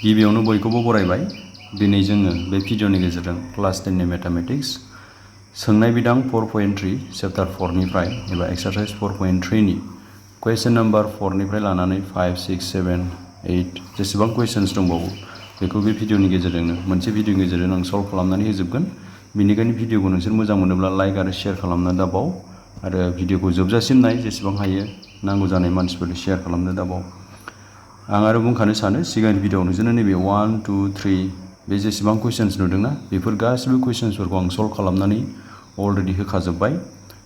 गिबियावनो बयखौबो बरायबाय। दिनै जोङो बे भिडिअनि गेजेरजों क्लास 10 नि मैथमेटिक्स सोंनाय बिदां 4.3 चैप्टार 4 निफ्राय एबा एक्सारसाइज 4.3 नि क्वेश्चन नम्बर 4 निफ्राय लानानै 5, 6, 7, 8 जेसेबां क्वेश्चन्स दंबावो बेखौ बे भिडिअनि गेजेरजोंनो मोनसे भिडिअनि गेजेरजों आं सल्व खालामनानै होजोबगोन। बेनिखायनो भिडिअखौ नोंसोर मोजां मोनोब्ला लाइक आरो शेयार खालामनो दाबाव आरो भिडिअखौ जोबजासिम नाय, जेसेबां हायो नांगौ जानाय मानसिफोरनो शेयार खालामनो दाबाव। आं आरो बुंखानो सानो सिगांनि भिडिअआव नोंसोरनो नैबे 1, 2, 3 बे जेसेबां कुइसन्स नुदोंना बेफोर गासिबो कुइसन्सफोरखौ आं सल्व खालामनानै अलरेडि होखाजोब्बाय।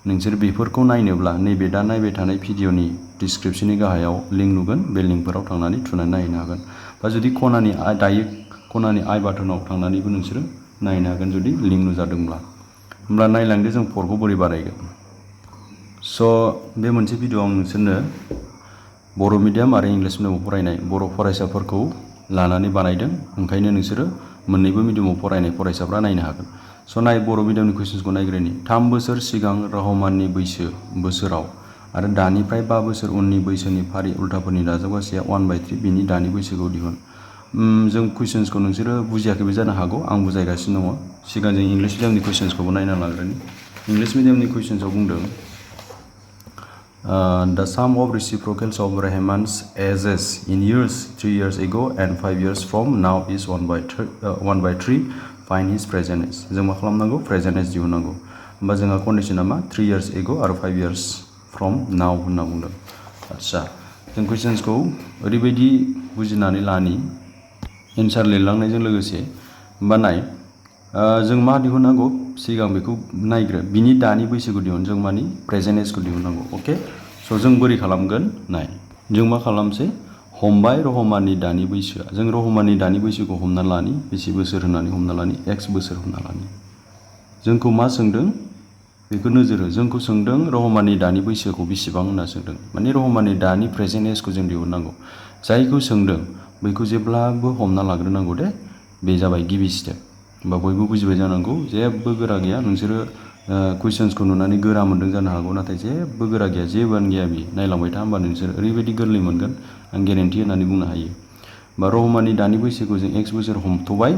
नोंसोर बेफोरखौ नायनोब्ला नैबे दा नायबाय थानाय भिडिअनि डिसक्रिपशननि गाहायाव लिंक नुगोन, बे लिंकफोराव थांनानै थुनानै नायनो हागोन। बा जुदि खनानि आइ बाटनाव थांनानैबो नोंसोरो नायनो हागोन जुदि लिंक नुजादोंब्ला। होमब्ला नायलांदो जों 4 खौ बोरै बानायगोन। स' बे मोनसे भिडिअआव आं नोंसोरनो बर' मिडियाम आरो इंलिश मिडियामाव फरायनाय बर' फरायसाफोरखौ लानानै बानायदों। ओंखायनो नोंसोरो मोन्नैबो मिडियामाव फरायनाय फरायसाफ्रा नायनो हागोन। स' नाय बर' मिडियामनि कुइसन्सखौ नायग्रोनि। 3 बोसोर सिगां रहमाननि बोसोराव आरो दानिफ्राय 5 बोसोर उननि बैसोनि फारि उल्थाफोरनि दाजाबगासैया 1/3 बिनि दानि बैसोखौ दिहुन। जों कुइसन्सखौ नोंसोरो बुजियाखैबो जानो हागौ, आं बुजायगासिनो दङ। सिगां जों इंलिश मिडियामनि कुइसन्सखौबो नायना लाग्रोनि। इंलिश मिडियामनि कुइसन्सआव बुंदों the sum of reciprocals of Rahman's ages in years 3 years ago and 5 years from now is 1/3 find his present age। जों मा खालामनांगौ? प्रेजेन्ट एज दिहुननांगौ। होमबा जोंहा कन्डिशना मा? 3 years ago आरो 5 years from now होनना बुंदों। आदसा जों कुइसन्सखौ ओरैबायदि बुजिनानै लानि एन्सार लिरलांनायजों लोगोसे। होमबा नाय, जों मा दिहुननांगौ सिगां बेखौ नायग्रो। बिनि दानि बैसोखौ दिहुन, जों मानि प्रेजेन्ट एजखौ दिहुननांगौ। अके, स' जों बोरै खालामगोन नाय। जों मा खालामसै, हमबाय रहमाननि दानि बैसोआ। जों रहमाननि दानि बैसोखौ हमना लानि, बेसे बोसोर होननानै हमना लानि, x बोसोर हमना लानि। जोंखौ मा सोंदों बेखौ नोजोर हो। जोंखौ सोंदों रहमाननि दानि बैसोखौ बेसेबां होनना सोंदों, माने रहमाननि दानि प्रेजेन्ट एजखौ जों दिहुननांगौ। जायखौ सोंदों बैखौ जेब्लाबो हमना लाग्रोनांगौ दे। बे जाबाय गिबि स्टेप। होमबा बयबो बुजिबाय जानांगौ, जेबो गोरा गैया। नोंसोरो कुइसन्सखौ नुनानै गोरा मोन्दों जानो हागौ, नाथाय जेबो गोरा गैया, जेबोआनो गैया। बे नायलांबाय था, होमबा नोंसोर ओरैबायदि गोरलै मोनगोन, आं गेरेन्टि होनानै बुंनो हायो। बा रहमाननि दानि बैसोखौ जों x बोसोर हमथ'बाय,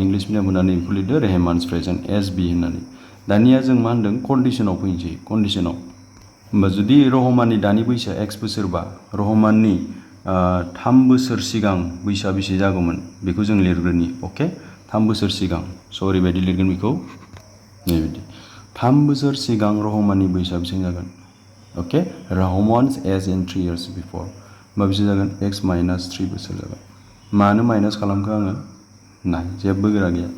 इंलिश मिडियाम होनानै बेखौ लिरदो रहमान्स प्रेजेन्ट एज बी होननानै। दानिया जों मा होनदों, कन्डिशनाव फैनोसै, कन्डिशनाव। होमबा जुदि रहमाननि दानि बैसोआ x बोसोरबा रहमाननि 3 बोसोर सिगां बैसोआ बेसे जागौमोन बेखौ जों लिरग्रोनि। अके, 3 बोसोर सिगां, स' ओरैबायदि लिरगोन बेखौ नैबायदि। 3 बोसोर सिगां रहमाननि बैसोआ बेसेबां जागोन? अके, रहमान्स एज इन 3 years before। होमबा बेसे जागोन? x - 3 बोसोर जागोन। मानो माइनास खालामखो आङो? नाय, जेबो गोरा गैया।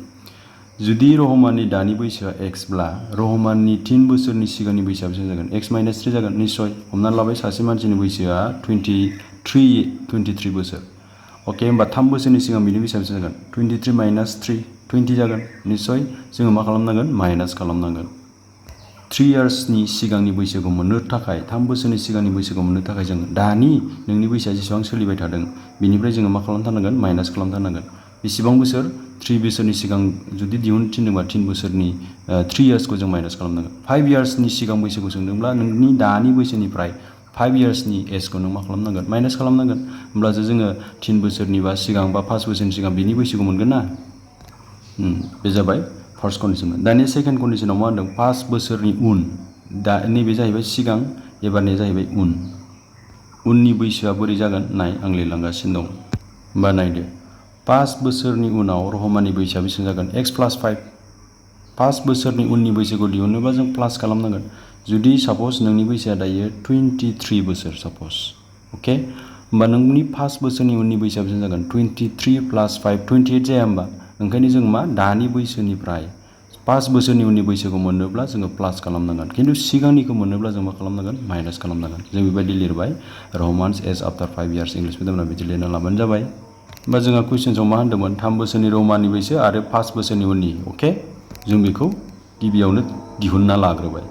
जुदि रहमाननि दानि बैसोआ x ब्ला रहमाननि 3 बोसोरनि सिगांनि बैसोआ बेसेबां जागोन? x - 3 जागोन निस्सय। हमना लाबाय सासे मानसिनि बैसोआ 23 बोसोर। अके, होमबा 3 बोसोरनि सिगां बिनि बैसोआ बेसेबां जागोन? 23 - 3 20 जागोन। निस्सय जोङो मा खालामनांगोन? माइनास खालामनांगोन। 3 yearsनि सिगांनि बैसोखौ मोननो थाखाय, 3 बोसोरनि सिगांनि बैसोखौ मोननो थाखाय जों दानि नोंनि बैसोआ जेसेबां सोलिबाय थादों बिनिफ्राय जोङो मा खालामथारनांगोन? माइनास खालामथारनांगोन। बेसेबां बोसोर? 3 बोसोरनि सिगां जुदि दिहुननो थिनदोंबा 3 बोसोरनि 3 yearsखौ जों माइनास खालामनांगोन। 5 yearsनि सिगां बैसोखौ सोंदोंब्ला नोंनि दानि बैसोनिफ्राय 5 yearsनि एजखौ नों मा खालामनांगोन? माइनास खालामनांगोन। होमब्लासो जोङो 3 बोसोरनि बा सिगां बा 5 बोसोरनि सिगां बिनि बैसोखौ मोनगोन ना। बे जाबाय फार्स्ट कन्डिशन। दानिया सेकेन्ड कन्डिशनाव मा होनदों? 5 बोसोरनि उन। दा नैबे जाहैबाय सिगां, एबारनिया जाहैबाय उन। उननि बैसोआ बोरै जागोन? नाय, आं लिरलांगासिनो दं। होमबा नायदो, 5 बोसोरनि उनाव रहमाननि बैसोआ बेसेबां जागोन? x + 5। 5 बोसोरनि उननि बैसोखौ दिहुनोबा जों प्लास खालामनांगोन। जुदि साप'ज नोंनि बैसोआ दायो 23 बोसोर साप'ज। अके, होमबा नोंनि 5 बोसोरनि उननि बैसोआ बेसेबां जागोन? 23 + 5 28 जाया होमबा? ओंखायनो जों मा दानि बैसोनिफ्राय 5 बोसोरनि उननि बैसोखौ मोननोब्ला जोङो प्लास खालामनांगोन। खिन्थु सिगांनिखौ मोननोब्ला जों मा खालामनांगोन? माइनास खालामनांगोन। जों बेबायदि लिरबाय, रहमान्स एज आफ्टार 5 years। इंलिश मिडियामना बिदि लिरना लाबानो जाबाय। होमबा जोंहा कुइसन्सआव मा होन्दोंमोन? 3 बोसोरनि रहमाननि बैसो आरो 5 बोसोरनि उननि। अके, जों बेखौ गिबियावनो दिहुनना लाग्रोबाय।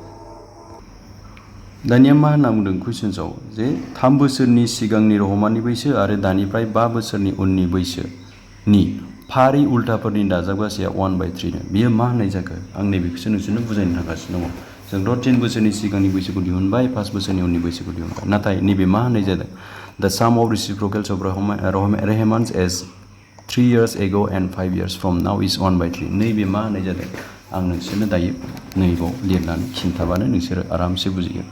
दानिया मा होनना बुंदों कुइसन्सआव? जे 3 बोसोरनि सिगांनि रहमाननि बैसो आरो दानिफ्राय 5 बोसोरनि उननि बैसोनि फारि उल्थाफोरनि दाजाबगासैया 1/3 नो। बेयो मा होननाय जाखो? आं नैबेखौसो नोंसोरनो बुजायनो थांगासिनो दङ। जोंथ' 10 बोसोरनि सिगांनि बैसोखौ दिहुनबाय, 5 बोसोरनि उननि बैसोखौ दिहुनबाय। नाथाय नैबे मा होननाय जादों? दा sum of reciprocals of Rahman's age 3 years ago and 5 years from now is 1/3 नैबे मा होननाय जादों आं नोंसोरनो दायो नैबाव लिरनानै खिन्थाबानो नोंसोरो आरामसे बुजिगोन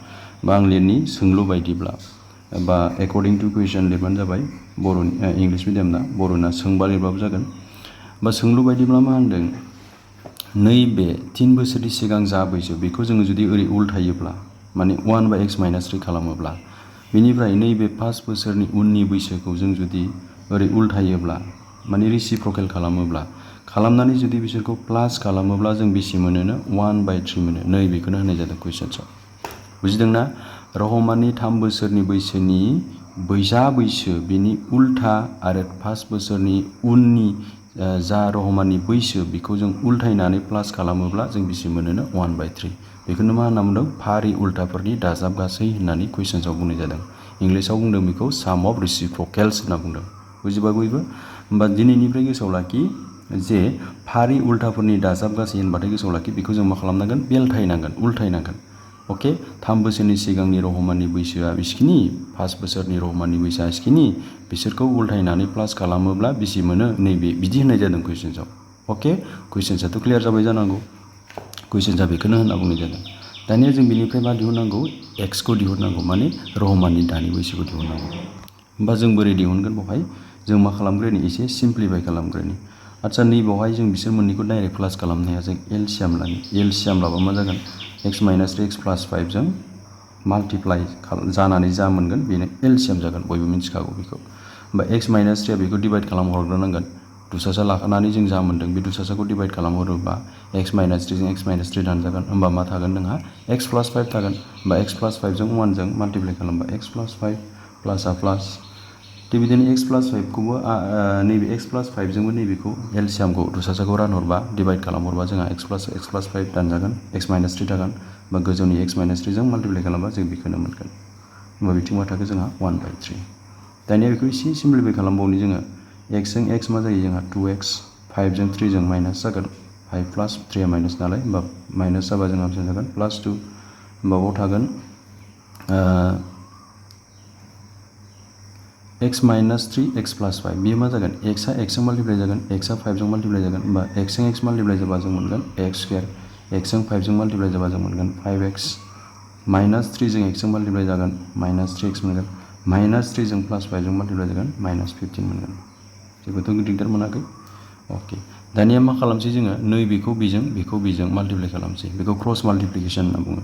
बा आं लिरनि सोंलु बायदिब्ला बा एकर्डिं टु कुइसन लिरबानो जाबाय बर'नि इंलिश मिडियामना बर'ना सोंबा लिरबाबो जागोन बा सोंलु बायदिब्ला मा होनदों नैबे 3 बोसोरनि सिगां जा बैसो बेखौ जोङो जुदि ओरै उल्थायोब्ला माने 1/x-3 खालामोब्ला बेनिफ्राय नैबे 5 बोसोरनि उननि बैसोखौ जों जुदि ओरै उल्थायोब्ला माने रिसिप्रकेल खालामनानै जुदि बिसोरखौ प्लास खालामोब्ला जों बेसे मोनोनो 1/3 मोनो नैबेखौनो होनाय जादों कुइसन्सआव बुजिदोंना रहमाननि 3 बोसोरनि बैसोनि बैसो बेनि उल्था आरो 5 बोसोरनि उननि जा रहमाननि बैसो बेखौ जों उल्थायनानै प्लास खालामोब्ला जों बेसे मोनोनो 1/3 बेखौनो मा होनना बुंदों फारि उल्थाफोरनि दाजाब गासै होननानै कुइसन्सआव बुंनाय जादों इंलिशाव बुंदों बेखौ साम अफ रिसिप्रकेल्स होनना बुंदों बुजिबा बयबो होमबा दिनैनिफ्राय गोसोआव लाखि जे फारि उल्थाफोरनि दाजाब गासै होनबाथाय गोसोआव लाखि बेखौ जों मा खालामनांगोन बेलथायनांगोन उल्थायनांगोन अके 3 बोसोरनि सिगांनि रहमाननि बैसोआ बिसिखिनि 5 बोसोरनि रहमाननि बैसोआ बिसिखिनि बिसोरखौ उल्थायनानै प्लास खालामोब्ला बेसे मोनो नैबे बिदि होननाय जादों कुइसन्सआव अके कुइसन्सआथ' क्लियार जाबाय जानांगौ कुइसन्सआ बेखौनो होनना बुंनाय जादों दानिया जों बेनिफ्राय मा दिहुननांगौ एक्सखौ दिहुननांगौ माने रहमाननि दानि बैसोखौ दिहुननांगौ होमबा जों बोरै दिहुनगोन बेवहाय जों मा खालामग्रोनि एसे सिम्प्लिफाइ खालामग्रोनि आच्छा नैबावहाय जों बिसोर मोननैखौ डाइरेक्ट प्लास खालामनो हाया जों एलसियाम लानि एलसियाम लाबा मा जागोन x-3 x + 5 जों माल्टिप्लाइ जानानै जा मोनगोन बेनो एलसियाम जागोन बयबो मिथिखागौ बेखौ होमबा x-3 बेखौ डिभाइड खालामहरग्रोनांगोन दुसासा लाखानानै जों जा मोनदों बे दुसासाखौ डिभाइड खालामहरोबा x-3 जों x-3 दानजागोन होमबा मा थागोन नोंहा x + 5 थागोन होमबा x + 5 जों 1 जों माल्टिप्लाइ खालामबा x + 5 प्लास प्लास थिग बिदिनो x + 5 खौबो नैबे x + 5 जोंबो नैबेखौ एलसियामखौ दुसासाखौ रानहरबा डिभाइड खालामहरबा जोंहा x + 5 दानजागोन x-3 थागोन बा गोजौनि x-3 जों माल्टिप्लाइ खालामबा जों बेखौनो मोनगोन होमबा बिथिं मा थाखो जोंहा 1/3 दानिया बेखौ एसे सिम्प्लिफाइ खालामबावनि जोङो x जों x मा जायो जोंहा 2x 5 जों 3 जों माइनास जागोन 5 + 3 माइनास नालाय होमबा माइनास जाबा जोंहा बेसेबां जागोन +2 होमबा बाव थागोन x-3 x + 5 बेयो मा जागोन x आ x जों माल्टिप्लाइ जागोन x आ 5 जों माल्टिप्लाइ जागोन होमबा x जों x माल्टिप्लाइ जाबा जों मोनगोन x² x जों 5 जों माल्टिप्लाइ जाबा जों मोनगोन 5x -3 जों x जों माल्टिप्लाइ जागोन -3x मोनगोन -3 जों +5 जों माल्टिप्लाइ जागोन -15 मोनगोन जेबोथ' दिगदार मोनाखै अके दानिया मा खालामसै जोङो नैबेखौ बेजों माल्टिप्लाइ खालामसै बेखौ क्रस माल्टिप्लिकेसन होनना बुङो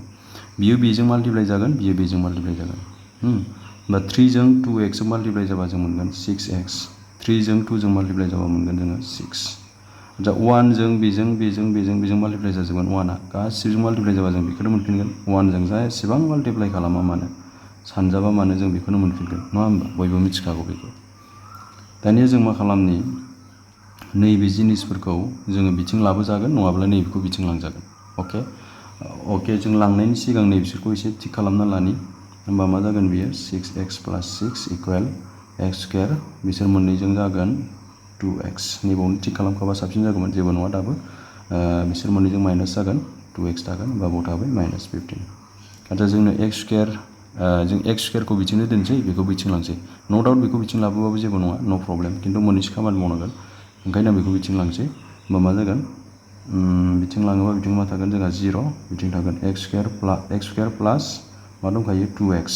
बियो बेजों माल्टिप्लाइ जागोन बियो बेजों माल्टिप्लाइ जागोन होमबा 3 जों 2x जों माल्टिप्लाइ जाबा जों मोनगोन 6x 3 जों 2 जों माल्टिप्लाइ जाबा मोनगोन जोङो 6 दा 1 जों बेजों माल्टिप्लाइ जाजोबगोन 1 आ गासिबोजों माल्टिप्लाइ जाबा जों बेखौनो मोनफिनगोन 1 जों जा एसेबां माल्टिप्लाइ खालामा मानो सानजाबा मानो जों बेखौनो मोनफिनगोन नङा होमबा बयबो मिथिखागौ बेखौ दानिया जों मा खालामनि नैबे जिनिसफोरखौ जोङो बिथिं लाबोजागोन नङाब्ला नैबेखौ बिथिं लांजागोन अके जों लांनायनि सिगां नैबिसोरखौ एसे थिक खालामना लानि होमबा मा जागोन बियो 6x + 6 = x² बिसोर मोननैजों जागोन 2x नैबावनो थिक खालामखाबा साबसिन जागौमोन जेबो नङा दाबो बिसोर मोननैजों माइनास जागोन 2x थागोन होमबा बाव थाबाय -15 आच्छा जोंनो x² जों x² खौ बिथिंनो दोनसै बेखौ बिथिं लांसै नो डाउट बेखौ बिथिं लाबोबाबो जेबो नङा नो प्रब्लेम खिन्थु मोननैसो खामानि मावनांगोन ओंखायनो आं बेखौ बिथिं लांसै होमबा मा जागोन बिथिं लाङोबा बिथिं मा थागोन जोंहा 0 बिथिं थागोन x² प्लास मा दंखायो 2x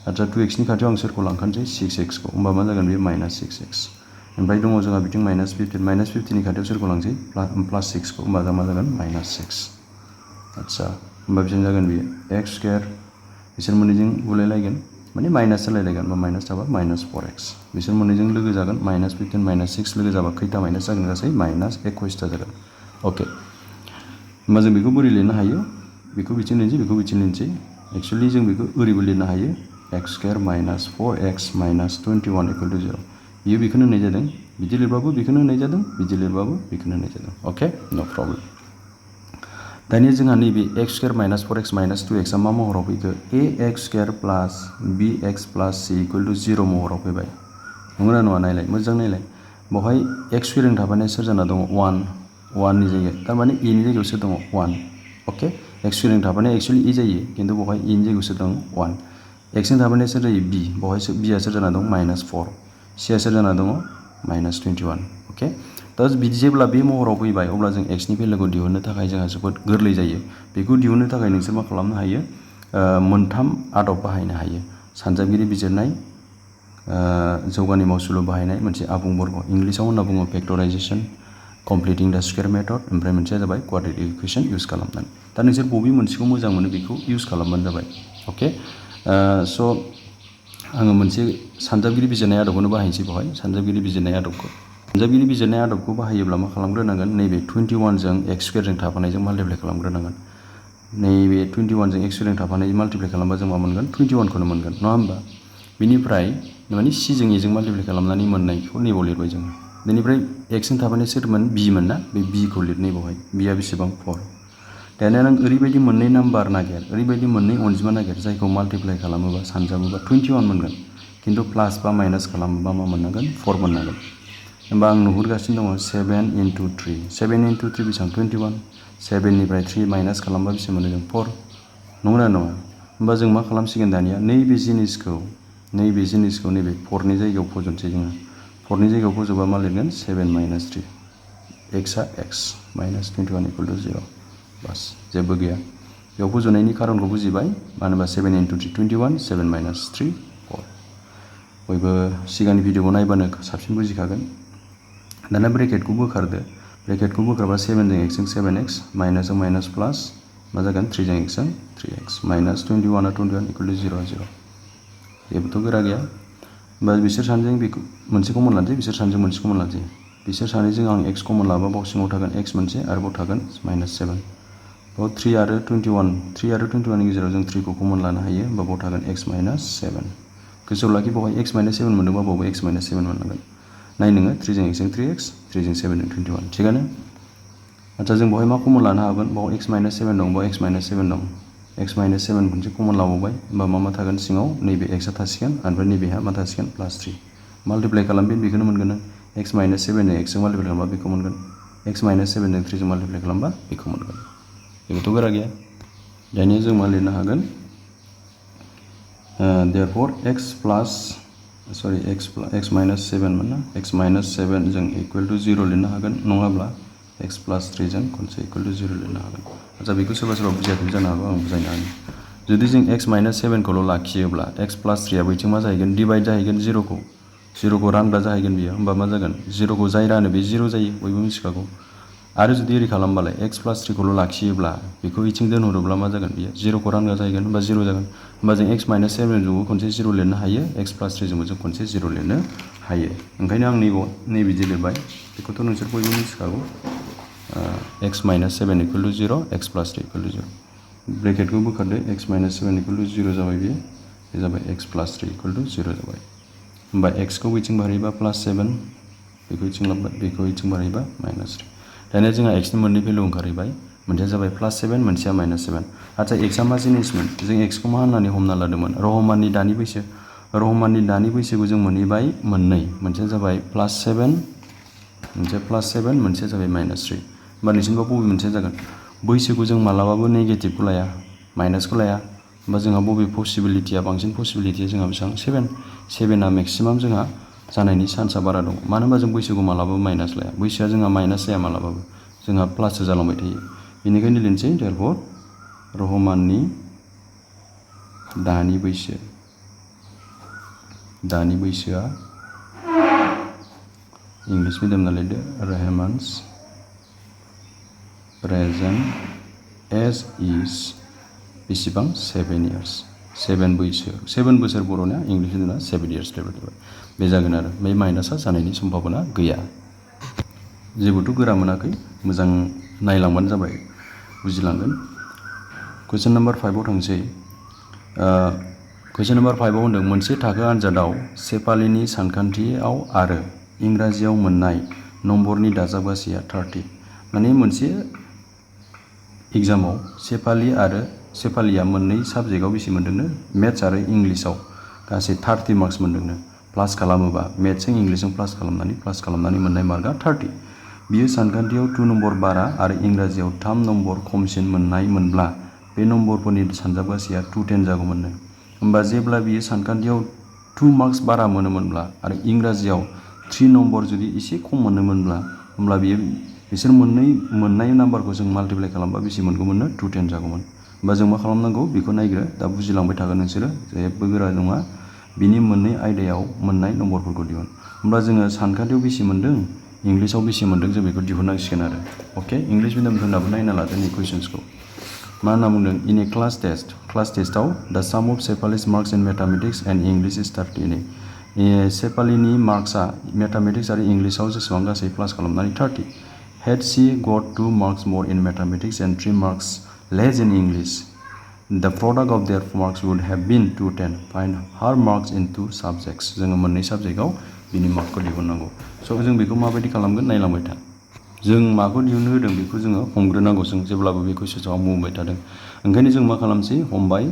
आच्छा 2x नि खाथियाव आं सोरखौ लांखानोसै 6x खौ होमबा मा जागोन बेयो -6x ओमफ्राय दङ जोंहा बिथिं -15 नि खाथियाव सोरखौ लांसै +6 खौ होमबा मा जागोन -6 आच्छा होमबा बेसेबां जागोन बियो x² बिसोर मोननैजों बुलायलायगोन माने माइनास जालायलायगोन होमबा माइनास थाबा -4x बिसोर मोननैजों लोगो जागोन -15 -6 लोगो जाबा खैथा माइनास जागोन गासै -21 जागोन अके होमबा जों बेखौ बोरै लिरनो हायो बेखौ बिथिं लिरनोसै बेखौ बिथिं लिरनोसै एक्चुअलि जों बेखौ ओरैबो लिरनो हायो x² - 4x - 21 = 0 बियो बेखौनो होननाय जादों बिदि लिरबाबो बेखौनो होननाय जादों बिदि लिरबाबो बेखौनो होननाय जादों अके नो प्रब्लेम दानिया जोंहा नैबे x² - 4x - 2x आ मा महराव फैखो ax² + bx + c = 0 महराव फैबाय नंगौना नङा नायलाय मोजां नायलाय बेवहाय x² थाफानाया सोर जाना दङ 1 नि जायगायाव थारमाने e नि जायगायाव सोर दङ 1 अके x² थाफानाया एक्चुअलि e जायो खिन्थु बेवहाय e नि जायगायाव सोर दं 1 x जों थाफानाया सोर जायो b बेवहाय b आ सोर जाना दं -4 c आ सोर जाना दङ -21 अके अके दा बिदि जेब्ला बे महराव फैबाय अब्ला जों x नि भेलुखौ दिहुननो थाखाय जोंहा जोबोद गोरलै जायो बेखौ दिहुननो थाखाय नोंसोर मा खालामनो हायो मोनथाम आदब बाहायनो हायो सानजाबगिरि बिजिरनाय जौगानि मावसुलु बाहायनाय मोनसे आबुं बर्ग इंलिसाव होनना बुङो फेक्टराइजेसन कमप्लिटिं द स्क्वायर मेथड ओमफ्राय मोनसेया जाबाय क्वाड्रेटिक इकुवेशन इउज खालामनानै दा नोंसोर बबे मोनसेखौ मोजां मोनो बेखौ इउज खालामबानो जाबाय अके स' आङो मोनसे सानजाबगिरि बिजिरनाय आदबखौनो बाहायनोसै बेवहाय सानजाबगिरि बिजिरनाय आदबखौ बाहायोब्ला मा खालामग्रोनांगोन नैबे 21 जों x स्क्वायरजों थाफानायजों माल्टिप्लाइ खालामग्रोनांगोन नैबे 21 जों x स्क्वायरजों थाफानाय माल्टिप्लाइ खालामबा जों मा मोनगोन 21 खौनो मोनगोन नङा होमबा बिनिफ्राय माने c जों a जों माल्टिप्लाइ खालामनानै मोननायखौ नैबाव लिरबाय जोङो बेनिफ्राय x जों थाफानाय सोरमोन b मोन ना बे b खौ लिरनाय बेवहाय b आ बेसेबां 4 दानिया नों ओरैबायदि मोननै नाम्बार नागिर ओरैबायदि मोननै अनजिमा नागिर जायखौ माल्टिप्लाइ खालामोबा सानजाबोबा 21 मोनगोन किन्तु प्लास बा माइनास खालामोबा मा मोननांगोन 4 मोननांगोन होमबा आं नुहुरगासिनो दङ 7 into 3 7 into 3 बेसेबां 21 7 निफ्राय 3 माइनास खालामबा बेसे मोनो जों 4 नंगौना नङा होमबा जों मा खालामसिगोन दानिया नैबे जिनिसखौ नैबे 4 नि जायगायाव फजनसै जोङो 4 नि जायगायाव फजोबा मा लिरगोन 7 minus 3 x आ x minus 21 equal to 0 बास जेबो गैया बेयाव फज'नायनि खारनखौ बुजिबाय मानो होनबा 7 into 3 21 7 minus 3 4 बयबो सिगांनि भिडिअखौ नायबानो साबसिन बुजिखागोन दाना ब्रेकेटखौ बोखारदो ब्रेकेटखौ बोखारबा 7 जों x जों 7x माइनास जों माइनास प्लास मा जागोन 3 जों x जों 3x माइनास 21 आ 21 equal to 0 0 जेबोथ' गोरा गैया होमबा बिसोर सानैजों बेखौ मोनसे कमन लानोसै बिसोर सानैजों मोनसे कमन लानोसै बिसोर सानैजों आं x कमन लाबा बाव सिङाव थागोन x मोनसे आरो बाव थागोन माइनास 7 बाव 3 आरो 21 नि गेजेराव जों 3 खौ कमन लानो हायो होमबा बाव थागोन x माइनास 7 गोसोआव लाखि बावहाय x माइनास 7 मोनदोंबा बावबो x माइनास 7 मोननांगोन नाय नोङो 3 जों x जों 3x 3 जों 7 जों 21 थिगानो आच्छा जों बावहाय मा कमन लानो हागोन बाव x माइनास 7 दं बाव x माइनास 7 दं x माइनास 7 मोनसे कमन लाबावबाय होमबा मा थागोन सिङाव नैबे x आ थासिगोन ओमफ्राय नैबेहा मा थासिगोन प्लास 3 माल्टिप्लाइ खालामबा बेखौनो मोनगोन नों x माइनास 7 जों x जों माल्टिप्लाइ खालामबा बेखौ मोनगोन x माइनास 7 जों 3 जों माल्टिप्लाइ खालामबा बेखौ मोनगोन बेखौथ' गोरा गैया दानिया जों मा लिरनो हागोन therefore x minus 7 मोन ना x minus 7 जों equal to 0 लिरनो हागोन नङाब्ला x plus 3 जों खनसे equal to 0 लिरनो हागोन आच्छा बेखौ सोरबा बुजियाखै जानो हागौ आं बुजायनो हागोन जुदि जों x minus 7 खौल' लाखियोब्ला x plus 3 आ बैथिं मा जाहैगोन डिवाइड जाहैगोन 0 खौ रानग्रा जाहैगोन बियो होमबा मा जागोन 0 खौ जाय रानो बे 0 जायो बयबो मिथिखागौ आरो जुदि ओरै खालामबालाय x plus 3 खौल' लाखियोब्ला बेखौ इथिं दोनहरोब्ला मा जागोन बियो 0 खौ रानग्रा जाहैगोन होमबा 0 जागोन होमबा जों x minus 7 जोंबो खनसे 0 लिरनो हायो x plus 3 जोंबो जों खनसे 0 लिरनो हायो ओंखायनो आं नैबिदि लिरबाय बेखौथ' नोंसोर बयबो मिथिखागौ x minus 7 equal to 0 x plus 3 equal to 0 ब्रेकेटखौ बोखारदो x minus 7 equal to 0 जाबाय बे जाबाय x plus 3 equal to 0 जाबाय होमबा x खौ बैथिं बारहैबा प्लास 7 बेखौ इथिं लाबोबाय बेखौ इथिं बारहैबा माइनास 3 दानिया जोंहा x नि मोननै भेलु ओंखारहैबाय मोनसेया जाबाय प्लास 7 मोनसेया माइनास 7 आच्छा x आ मा जिनिसमोन जों x खौ मा होननानै हमना लादोंमोन रहमाननि दानि बैसोखौ जों मोनहैबाय मोननै मोनसेया जाबाय प्लास 7 मोनसेया जाबाय माइनास 3 होमबा नोंसिनिबा बबे मोनसेया जागोन बैसोखौ जों मालाबाबो नेगेटिभखौ लाया माइनासखौ लाया होमबा जोंहा बबे पसिबिलिटिया बांसिन पसिबिलिटिया जोंहा बेसेबां 7 आ मेक्सिमाम जोंहा जानायनि चान्सआ बारा दं मानो होनबा जों बैसोखौ मालाबाबो माइनास लाया बैसोआ जोंहा माइनास जाया मालाबाबो जोंहा प्लाससो जालांबाय थायो बेनिखायनो लिरनोसै therefore रहमाननि दानि बैसोआ इंलिश मिडियामना लिरदो रहमानस present age is बेसेबां 7 years 7 बोसोर बर'ना इंलिश मिडियामना 7 years लिरबाय बे जागोन आरो बे माइनासआ जानायनि सम्भाबना गैया जेबोथ' गोरा मोनाखै मोजां नायलांबानो जाबाय बुजिलांगोन कुइसन नाम्बार 5 आव थांसै कुइसन नाम्बार 5 आव होनदों मोनसे थाखो आनजादाव सेफालिनि सानखान्थियाव आरो इंराजियाव मोननाय नम्बरनि दाजाबगासैया 30 माने मोनसे एग्जामाव सेफालिया मोननै साबजेक्टआव बेसे मोनदोंनो मेथ्स आरो इंलिसाव गासै 30 मार्क्स मोनदोंनो प्लास खालामोबा मेथ्सजों इंलिसजों प्लास खालामनानै मोननाय मार्कआ 30 बियो सानखान्थियाव 2 नम्बर बारा आरो इंराजियाव 3 नम्बर खमसिन मोनब्ला बे नम्बरफोरनि सानजाबगासैया 210 जागौमोननो होमबा जेब्ला बियो सानखान्थियाव 2 मार्क्स बारा मोनोमोनब्ला आरो इंराजियाव 3 नम्बर जुदि एसे खम मोनोमोनब्ला होमब्ला बियो बिसोर मोननाय नाम्बारखौ जों माल्टिप्लाइ खालामबा बेसे मोनगौमोननो 210 जागौमोन। होमबा जों मा खालामनांगौ बेखौ नायग्रो, दा बुजिलांबाय थागोन नोंसोरो, जेबो गोरा नङा। बिनि मोननै आयदायाव मोननाय नम्बरफोरखौ दिहुन। होमब्ला जोङो सानखान्थियाव बेसे मोनदों, इंलिसाव बेसे मोनदों जों बेखौ दिहुननांसिगोन आरो। अके, इंलिश मिडियामफोरनाबो नायना लादो नै कुइसन्सखौ। मा होनना बुंदों, इन ए क्लास टेस्टआव the sum of Shefali's marks in mathematics and English is 30। सेफालिनि मार्क्सआ मेथामेटिक्स आरो इंलिसाव जेसेबां गासै प्लास खालामनानै 30। Had she got 2 marks more in mathematics and 3 marks less in English, the product of their marks would have been 210. Find her marks in 2 subjects. जोङो मोननै साबजेक्टआव बिनि मार्कखौ दिहुननांगौ। स' जों बेखौ माबायदि खालामगोन नायलांबाय था। जों माखौ दिहुननो होदों बेखौ जोङो हमग्रोनांगौ। जों जेब्लाबो बे कुइसन्सआव बुंबाय थादों, ओंखायनो जों मा खालामसै, हमबाय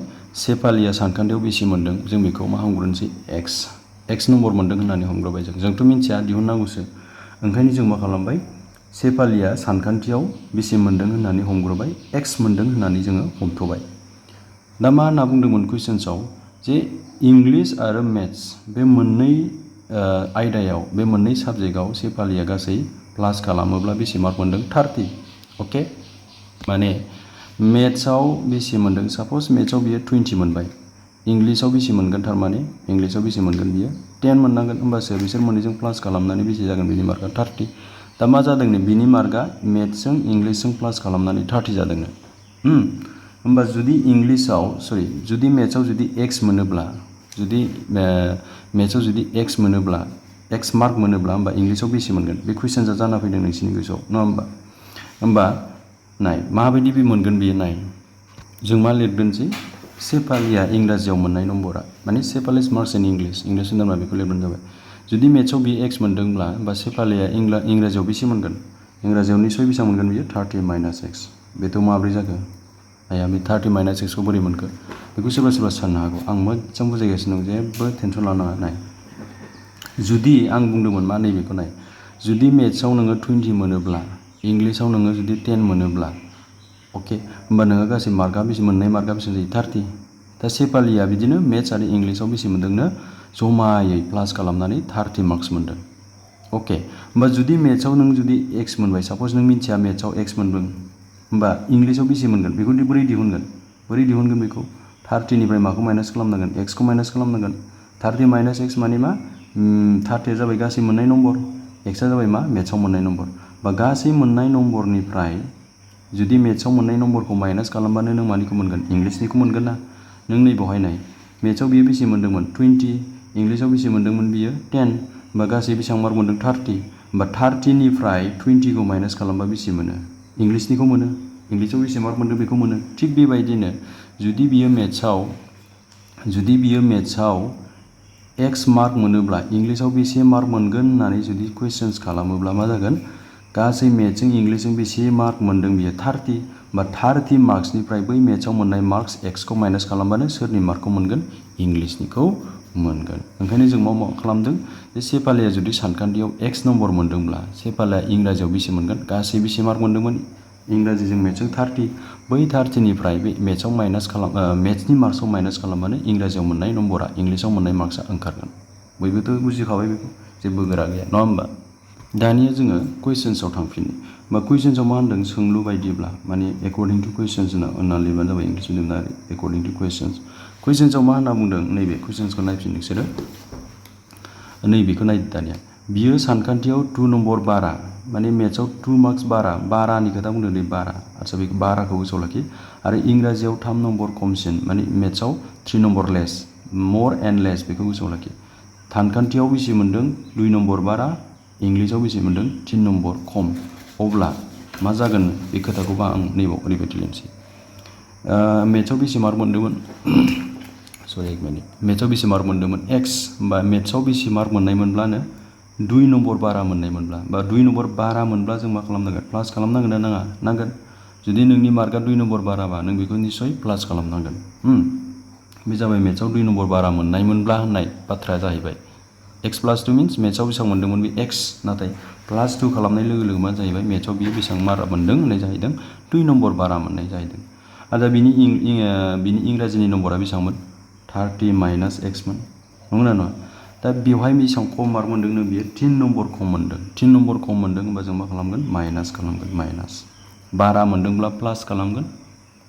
सेफालिया सानखान्थियाव बेसे मोनदों, जों बेखौ मा हमग्रोनोसै, एक्स नम्बर मोनदों होननानै हमग्रोबाय। जोंथ' मिन्थिया, दिहुननांगौसो। ओंखायनो जों मा खालामबाय, सेफालिया सानखान्थियाव बेसे मोनदों होननानै हमग्रोबाय, एक्स मोनदों होननानै जोङो हमथ'बाय। दा मा होनना बुंदोंमोन कुइसन्सआव, जे इंलिश आरो मेथ्स बे मोननै आयदायाव, बे मोननै साबजेक्टआव सेफालिया गासै प्लास खालामोब्ला बेसे मार्क मोनदों, 30। अके, माने मेथ्सआव बेसे मोनदों, साप'ज मेथ्सआव बियो 20 मोनबाय, इंलिसाव बेसे मोनगोन, थारमाने इंलिसाव बेसे मोनगोन बियो 10 मोननांगोन। होमबासो बिसोर मोननैजों प्लास खालामनानै बेसे जागोन बिनि मार्कआ 30। दा मा जादोंनो, बिनि मार्कआ मेथ्सजों इंलिसजों प्लास खालामनानै 30 जादोंनो। होमबा जुदि जुदि मेथ्सआव जुदि एक्स मोनोब्ला, जुदि मेथ्सआव जुदि एक्स मार्क मोनोब्ला, होमबा इंलिसाव बेसे मोनगोन, बे कुइसन्सआ जाना फैदों नोंसिनि गोसोआव, नङा होमबा नाय माबायदि बे मोनगोन बियो। नाय जों मा लिरग्रोनोसै, सेफालिया इंराजियाव मोननाय नम्बरा, माने सेफालिस मार्क्स इन इंलिश होनोब्ला बेखौ लिरबानो जाबाय। जुदि मेथ्सआव बियो एक्स मोनदोंब्ला, होमबा सेफालिया इंराजियाव बेसे मोनगोन, इंराजियाव निस्सय बेसेबां मोनगोन बियो 30 माइनास एक्स। बेथ' माब्रै जाखो, आया बे 30 माइनास एक्सखौ बोरै मोनखो, बेखौ सोरबा सोरबा साननो हागौ। आं मोजां बुजायगासिनो दं, जेबो टेनसन लानाङा। नाय, जुदि आं बुंदोंमोन मा, नैबेखौ नाय, जुदि मेथ्सआव नोङो 20 मोनोब्ला, इंलिसाव नोङो जुदि 10 मोनोब्ला, अके, होमबा नोङो गासै मार्कआ बेसे, मोननाय मार्कआ बेसे जायो, 30। दा सेफालिया बिदिनो मेथ्स आरो इंलिसाव बेसे मोनदोंनो, जमायै प्लास खालामनानै 30 मार्क्स मोनदों। अके, होमबा जुदि मेथ्सआव नों जुदि एक्स मोनबाय, साप'ज नों मिन्थिया मेथ्सआव एक्स मोनदों, होमबा इंलिसाव बेसे मोनगोन, बेखौ बोरै दिहुनगोन बेखौ 30निफ्राय माखौ माइनास खालामनांगोन, एक्सखौ माइनास खालामनांगोन। 30 माइनास एक्स माने मा, 30 जाबाय गासै मोननाय नम्बर, एक्सआ जाबाय मा, मेथ्सआव मोननाय नम्बर। बा गासै मोननाय नम्बरनिफ्राय जुदि मेथ्सआव मोननाय नम्बरखौ माइनास खालामबानो नों मानिखौ मोनगोन, इंलिसनिखौ मोनगोन ना। नों नै बेवहाय नाय, मेथ्सआव बियो बेसे मोनदोंमोन, 20, इंलिसाव बेसे मोनदोंमोन बियो 10, होमबा गासै बेसेबां मार्क मोनदों, 30। होमबा 30निफ्राय 20खौ माइनास खालामबा बेसे मोनो, इंलिसनिखौ मोनो। इंलिसाव बेसे मार्क मोनदों बेखौ मोनो। थिग बेबायदिनो जुदि बियो मेथ्सआव एक्स मार्क मोनोब्ला, इंलिसाव बेसे मार्क मोनगोन होननानै जुदि कुइसन्स खालामोब्ला मा जागोन, गासै मेथ्सजों इंलिसजों बेसे मार्क मोनदों बियो 30, बा 30 मार्क्सनिफ्राय बै मेथ्सआव मोननाय मार्क्स एक्सखौ माइनास खालामबानो सोरनि मार्कखौ मोनगोन, इंलिसनिखौ मोनगोन। ओंखायनो जों मा खालामदों, जे सेफालिया जुदि सानखान्थियाव एक्स नम्बर मोनदोंब्ला, सेफालिया इंराजियाव बेसे मोनगोन, गासै बेसे मार्क मोनदोंमोन, इंराजिजों मेथ्सजों 30, बै 30निफ्राय बे मेथ्सनि मार्क्सआव माइनास खालामबानो इंराजियाव मोननाय नम्बरा इंलिसाव मोननाय मार्क्सआ ओंखारगोन। बयबोथ' बुजिखाबाय बेखौ, जेबो गोरा गैया, नङा होमबा। दानिया जोङो कुइसन्सआव थांफिनो। बा कुइसन्सआव मा होनदों, सोंलु बायदिब्ला, माने एकर्डिं टु कुइसन्स होनना लिरबानो जाबाय इंलिस मिडियामना, एकर्डिं टु कुइसन्सआव मा होनना बुंदों, नैबे कुइसन्सखौ नायफिन नोंसोरो, नैबेखौ नायदो दानिया। बियो सानखान्थियाव 2 नम्बर बारा, माने मेथ्सआव 2 मार्क्स बारानि खोथा बुंदों दे, बारा। आदसा बे बाराखौ गोसोआव लाखि। आरो इंराजियाव 3 नम्बर खमसिन, माने मेथ्सआव 3 नम्बर लेस, मर एन्ड लेस, बेखौ गोसोआव लाखि। सानखान्थियाव बेसे मोनदों, 2 नम्बर बारा, इंलिसाव बेसे मोनदों, 3 नम्बर खम। अब्ला मा जागोन, बे खोथाखौबा आं नैबाव ओरैबायदि लिरनोसै। मेथ्सआव बेसे मार्क मोनदोंमोन, मेथ्सआव बेसे मार्क मोनदोंमोन, एक्स। होमबा मेथ्सआव बेसे मार्क मोननायमोनब्लानो 2 नम्बर बारा मोननायमोनब्ला, बा 2 नम्बर बारा मोनब्ला जों मा खालामनांगोन, प्लास खालामनांगोन ना नाङा, नांगोन। जुदि नोंनि मार्कआ 2 नम्बर बाराबा, नों बेखौ निस्सय प्लास खालामनांगोन। बे जाबाय मेथ्सआव 2 नम्बर बारा मोननायमोनब्ला होननाय बाथ्राया जाहैबाय। एक्स प्लास 2 मिन्स मेथ्सआव बेसेबां मोनदोंमोन बे एक्स, नाथाय प्लास 2 खालामनाय लोगो लोगो मा जाहैबाय, मेथ्सआव बियो बेसेबां मार्क मोनदों होननाय जाहैदों, 2 नम्बर बारा मोननाय जाहैदों। आरो बिनि इंराजिनि नम्बरा बेसेबांमोन, 30 माइनास एक्समोन, नंगौना नङा। दा बेवहाय बेसेबां खम मार्क मोन्दोंनो बियो 3 नम्बर खम मोन्दों 3 नम्बर खम मोन्दों होनबा जों मा खालामगोन माइनास खालामगोन माइनास बारा मोन्दोंब्ला प्लास खालामगोन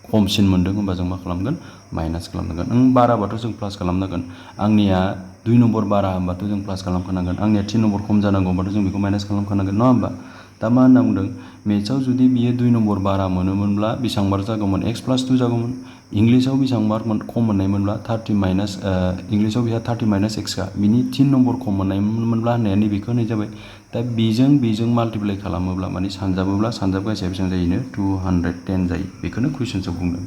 खमसिन मोन्दों होनबा जों मा खालामगोन माइनास खालामनांगोन बाराबाथ' जों प्लास खालामनांगोन आंनिया 2 नम्बर बारा होनबाथ' जों प्लास खालामखानांगोन आंनिया 3 नम्बर खम जानांगौ होनबाथ' जों बेखौ माइनास खालामखानांगोन नङा होमबा दा मा होनना बुंदों मेथ्सआव जुदि बियो 2 नम्बर बारा मोनोमोनब्ला बेसेबां मार्क जागौमोन x + 2 जागौमोन इंलिसाव बेसेबां मार्क खम मोननायमोनब्ला 30 माइनास इंलिसाव बिहा 30 माइनास x का बिनि 3 नम्बर खम मोननायमोनब्ला होननाया नैबेखौ होनाय जाबाय दा बेजों माल्टिप्लाइ खालामोब्ला माने सानजाबोब्ला सानजाब गासेया बेसेबां जायोनो 210 जायो बेखौनो कुइसन्सआव बुंदों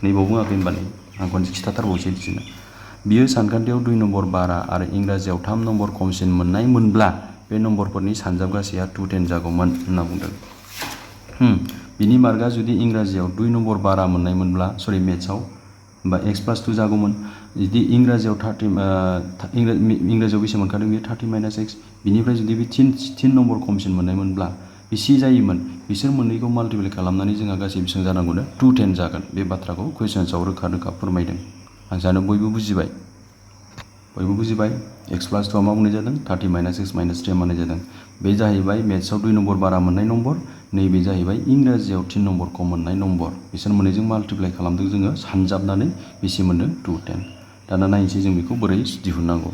नैबाव बुङाखै होनबा नै आं खनसे खिथाथारबावसै बिदिनो बियो सानखान्थियाव 2 नम्बर बारा आरो इंराजियाव 3 नम्बर खमसिन मोननायमोनब्ला बे नम्बरफोरनि सानजाब गासेया 210 जागौमोन होनना बुंदों बिनि मार्कआ जुदि इंराजियाव 2 नम्बर बारा मोननायमोनब्ला सरि मेथ्सआव होमबा x + 2 जागौमोन जुदि इंराजियाव 30 इंराजियाव बेसे मोनखादों बियो 30 माइनास x बिनिफ्राय जुदि बे 3 नम्बर खमसिन मोननायमोनब्ला बेसे जायोमोन बिसोर मोननैखौ माल्टिप्लाइ खालामनानै जोंहा गासै बेसेबां जानांगौनो 210 जागोन बे बाथ्राखौ कुइसन्सआव रोखा रोखा फोरमायदों आं सानो बयबो बुजिबाय x + 2 मा बुंनाय जादों 30 माइनास x माइनास 3 मोननाय जादों बे जाहैबाय मेथ्सआव 2 नम्बर बारा मोननाय नम्बर नैबे जाहैबाय इंराजियाव 3 नम्बर खम मोननाय नम्बर बिसोर मोननैजों माल्टिप्लाइ खालामदों जोङो सानजाबनानै बेसे मोनदों 210 दाना नायनोसै जों बेखौ बोरै दिहुननांगौ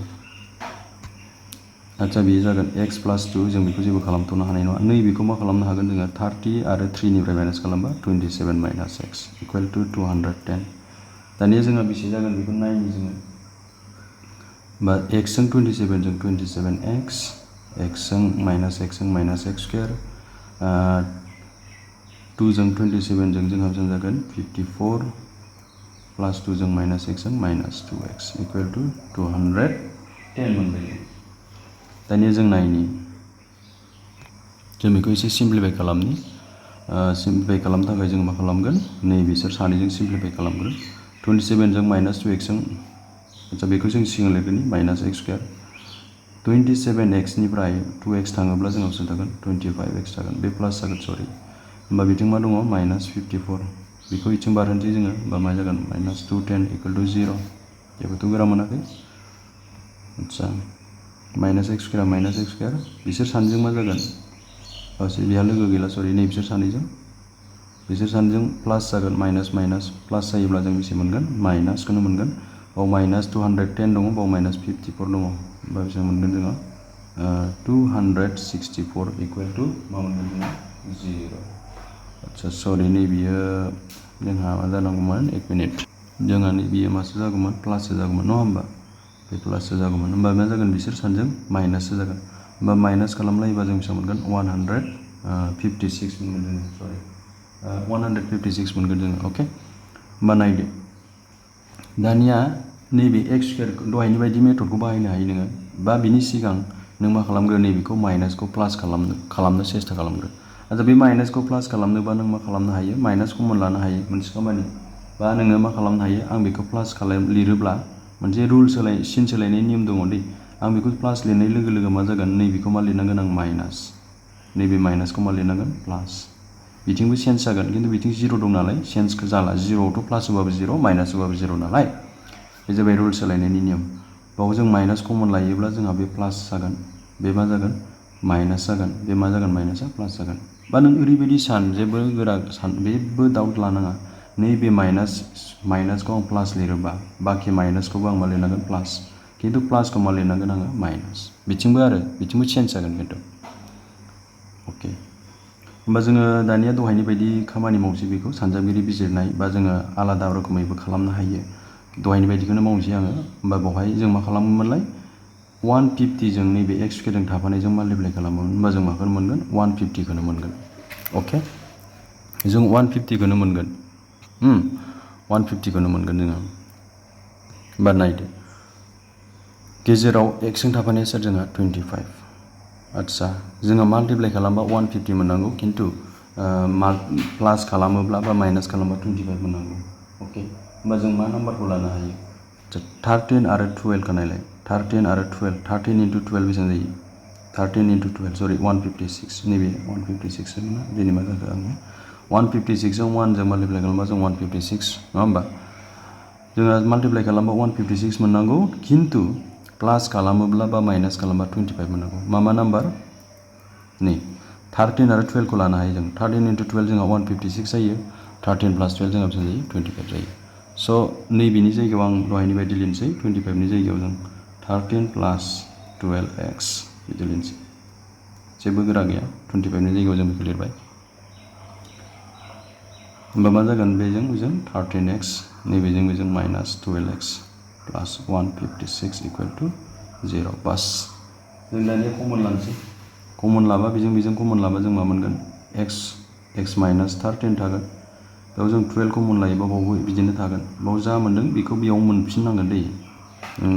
आচ্ছা बेयो जागोन x + 2 जों बेखौ जेबो खालामथ'नो हानाय नङा नैबेखौ मा खालामनो हागोन जोङो 30 आरो 3 निफ्राय माइनास खालामबा 27 माइनास x = 210 दानिया जोंहा बेसे जागोन बेखौ नायनि जोङो बा x जों 27 जों 27x x जों माइनास x जों माइनास x स्क्वायर 2 जों 27 जों जोंहा बेसेबां जागोन 54 प्लस 2 जों माइनास x जों माइनास 2x = 210 मोनबाय दानिया जों नायनि जों बेखौ एसे सिम्प्लिफाइ खालामनि सिम्प्लिफाइ खालामनो थाखाय जों मा खालामगोन नै बिसोर सानैजों सिम्प्लिफाइ खालामगोन 27 जों माइनास 2x जों आচ্ছা बेखौ जों सिगां लिरगोन माइनास x स्क्वायर 27x निफ्राय 2x थाङोब्ला जोंहा बेसेबां थागोन 25x थागोन बे प्लास जागोन सरि होमबा बिथिं मा दङ माइनास 54 बेखौ इथिं बारहोनोसै जोङो होमबा मा जागोन माइनास 210 = 0 जेबोथ' गोरा मोनाखै आচ্ছা minus x square minus x square बिसोर सानैजों मा जागोन बेहा लोगो गैला सरि नै बिसोर सानैजों प्लास जागोन माइनास माइनास प्लास जायोब्ला जों बेसे मोनगोन माइनासखौनो मोनगोन बाव माइनास 210 दङ बाव माइनास 54 दङ होमबा बेसेबां मोनगोन जोङो 264 = मा मोनगोन जोङो 0 आচ্ছা सरि नै बियो जोंहा मा जानांगौमोन 1 मिनिट जोंहा नै बियो मासो जागौमोन प्लाससो जागौमोन नङा होमबा बे प्लाससो जागौमोन होमबा मा जागोन बिसोर सानैजों माइनाससो जागोन होमबा माइनास खालामलायोबा जों बेसेबां मोनगोन 156 मोनगोन जोङो सरि 156 मोनगोन जोङो अके होमबा नायदो दानिया नैबे x स्क्वायर दहायनि बायदि मेथडखौ बाहायनो हायो नोङो बा बिनि सिगां नों मा खालामग्रो नैबेखौ माइनासखौ प्लास खालामनो सेस्था खालामग्रो आচ্ছা बे माइनासखौ प्लास खालामनोबा नों मा खालामनो हायो माइनास कमन लानो हायो मोनसे खामानि बा नोङो मा खालामनो हायो आं बेखौ प्लास लिरोब्ला मोनसे रुल सिन सोलायनाय नियम दङ दै आं बेखौ प्लास लिरनाय लोगो लोगो मा जागोन नैबेखौ मा लिरनांगोन आं माइनास नैबे माइनासखौ मा लिरनांगोन प्लास बिथिंबो चेन्ज जागोन खिन्थु बिथिं 0 दं नालाय चेन्जखौ जाला 0आवथ' प्लास होबाबो 0 माइनास होबाबो 0 नालाय बे जाबाय रुल सोलायनायनि नियम बाव जों माइनास कमन लायोब्ला जोंहा बे प्लास जागोन बे मा जागोन माइनास जागोन बे मा जागोन माइनासआ प्लास जागोन बा नों ओरैबायदि सान जेबो गोरा जेबो डाउट लानाङा नैबे माइनासखौ आं प्लास लिरोबा बाखि माइनासखौबो आं मा लिरनांगोन प्लास खिन्थु प्लासखौ मा लिरनांगोन आङो माइनास बिथिंबो चेन्ज जागोन खिन्थु अके होमबा जोङो दानिया दहायनि बायदि खामानि मावसै बेखौ सानजाबगिरि बिजिरनाय बा जोङो आलादा रोखोमैबो खालामनो हायो दहायनि बायदिखौनो मावनोसै आङो होमबा बेवहाय जों मा खालामोमोनलाय 150 जों नैबे x स्क्वायरजों थाफानायजों माल्टिप्लाइ खालामोमोन होमबा जों माखौनो मोनगोन 150 खौनो मोनगोन अके जों 150 खौनो मोनगोन 150 खौनो मोनगोन जोङो होमबा नायदो गेजेराव x जों थाफानाया सोर जोंहा 25 आচ্ছা जोङो माल्टिप्लाइ खालामबा 150 मोननांगौ खिन्थु प्लास खालामोब्ला बा माइनास खालामबा 25 मोननांगौ अके होमबा जों मा नाम्बारखौ लानो हायो 13 आरो 12 खौ नायलाय 13 आरो 12 13 × 12 बेसेबां जायो 13 × 12 सरि 156 नैबे 156 ना दिनै मा जाखो आङो 156 जों 1 जों माल्टिप्लाइ खालामबा जों 156 नङा होमबा जोंहा माल्टिप्लाइ खालामबा 156 मोननांगौ खिन्थु प्लास खालामोब्ला बा माइनास खालामोब्ला 25 मोननांगौ मा नाम्बार नै 13 आरो 12 खौ लानो हायो जों 13 × 12 जोंहा 156 जायो 13 + 12 जोंहा बेसेबां जायो 25 जायो स' नैबेनि जायगायाव आं दहायनि बायदि लिरनोसै 25 नि जायगायाव जों 13 + 12x बिदि लिरनोसै जेबो गोरा गैया 25 नि जायगायाव जों बेखौ लिरबाय होमबा मा जागोन बेजों 13x नैबेजों बेजों -12x + 156 = 0 बास जों दानिया कमन लानोसै कमन लाबा बेजों कमन लाबा जों मा मोनगोन x -13 थागोन बेयाव जों 12 कमन लायोबा बावबो बिदिनो थागोन बाव जा मोनदों बेखौ बेयाव मोनफिननांगोन दै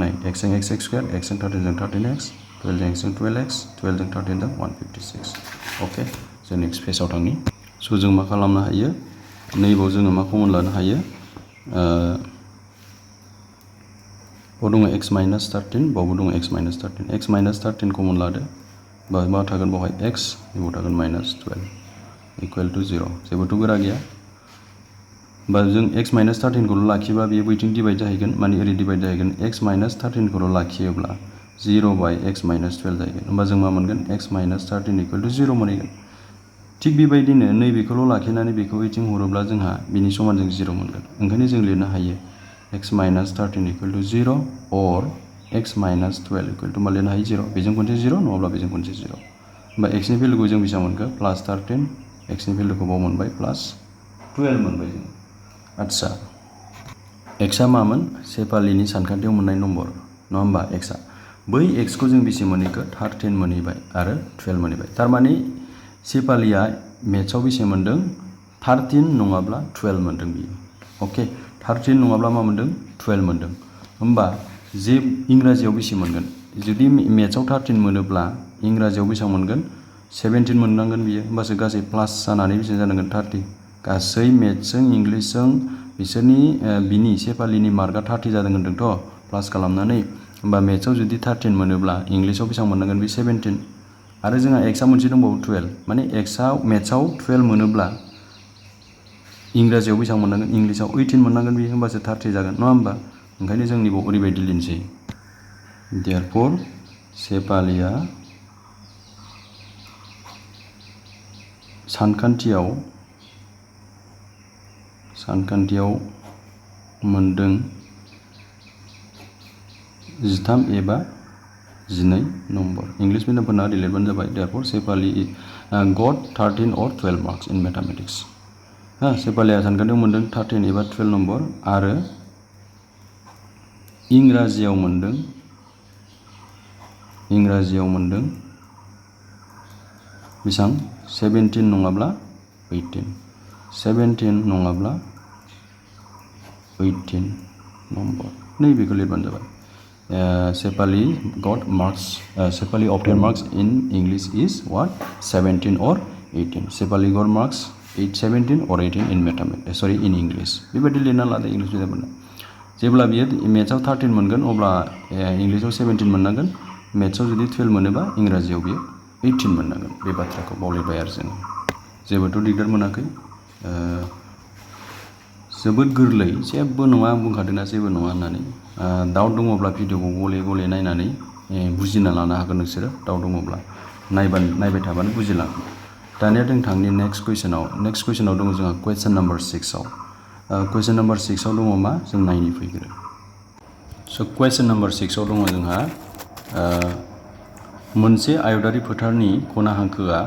नाय x जों x स्क्वायर x जों 13 जों 13x 12 जों x जों 12x 12 जों 13 जों 156 अके जों नेक्स्ट पेजआव थांनि स' जों मा खालामनो हायो नैबाव जोङो मा कमन लानो हायो बाव दङ x -13 बावबो दङ x -13 x -13 कमन लादो बा मा थागोन बावहाय x बेयाव थागोन -12 = 0 जेबोथ' गोरा गैया बा जों x -13 खौल' लाखियोबा बेयो बैथिं डिभाइड जाहैगोन माने ओरै डिभाइड जाहैगोन x -13 खौल' लाखियोब्ला 0/x -12 जाहैगोन होमबा जों मा मोनगोन x -13 = 0 मोनहैगोन थिग बेबायदिनो नैबेखौल' लाखिनानै बेखौ बैथिं हरोब्ला जोंहा बिनि समान जों 0 मोनगोन ओंखायनो जों लिरनो हायो x -13 = 0 or x -12 मा लिरनो हायो 0 बेजों खनसे 0 नङाब्ला बेजों खनसे 0 होमबा x नि भेलुखौ जों बेसेबां मोनखो +13 x नि भेलुखौ बाव मोनबाय +12 मोनबाय जों आच्छा x आ मामोन सेफालिनि सानखान्थियाव मोननाय नम्बर नङा होमबा x आ बै x खौ जों बेसे मोनहैखो 13 मोनहैबाय आरो 12 मोनहैबाय थारमाने सेफालिया मेथ्सआव बेसे मोनदों 13 नङाब्ला 12 मोनदों बियो अके 13 नङाब्ला मा मोनदों 12 मोनदों होमबा जे इंराजियाव बेसे मोनगोन जुदि मेथ्सआव 13 मोनोब्ला इंराजियाव बेसेबां मोनगोन 17 मोननांगोन बियो होमबासो गासै प्लास जानानै बेसे जानांगोन 30 गासै मेथ्सजों इंलिसजों बिसोरनि बिनि सेफालिनि मार्कआ 30 जादों होन्दोंथ' प्लास खालामनानै होमबा मेथ्सआव जुदि 13 मोनोब्ला इंलिसाव बेसेबां मोननांगोन बे 17 आरो जोंहा एक्सआ मोनसे दंबावो 12 माने एक्सआव मेथ्सआव 12 मोनोब्ला इंराजियाव बेसेबां मोननांगोन इंलिसाव 18 मोननांगोन बियो होमबासो 30 जागोन नङा होमबा ओंखायनो जोंनि बाव ओरैबायदि लिरनोसै देयरफर सेफालिया सानखान्थियाव मोनदों 13 एबा 12 नम्बर इंलिश मिडियामफोरना ओरै लिरबानो जाबाय देयरफर सेफाली गट 13 or 12 मार्क्स इन मैथमेटिक्स सेफालिया सानखान्थियाव मोनदों 13 एबा 12 नम्बर आरो इंराजियाव मोनदों बेसेबां 17 नङाब्ला 18 नम्बर नैबेखौ लिरबानो जाबाय Shefali got marks Shefali obtained marks in English is what 17 or 18 Shefali got marks 17 or 18 in mathematics in English बेबायदि लिरना लादो इंलिश मिडियामफोरना जेब्ला बियो मेथ्सआव 13 मोनगोन अब्ला इंलिसाव 17 मोननांगोन मेथ्सआव जुदि 12 मोनोबा इंराजियाव बियो 18 मोननांगोन बे बाथ्राखौ बावलायबाय आरो जों जेबोथ' दिगदार मोनाखै जोबोद गोरलै जेबो नङा आं बुंखादोंना जेबो नङा होननानै डाउट दङब्ला भिडिअखौ गले नायनानै बुजिना लानो हागोन नोंसोरो डाउट दङब्ला नायबाय थाबानो बुजिलांगोन दानिया जों थांनि नेक्स्ट कुइसनाव दङ जोंहा कुइसन नाम्बार 6 आव कुइसन नाम्बार 6 आव दङ मा जों नायनो फैग्रो स' कुइसन नाम्बार 6 आव दङ जोंहा मोनसे आयतारि फोथारनि खना हांखोआ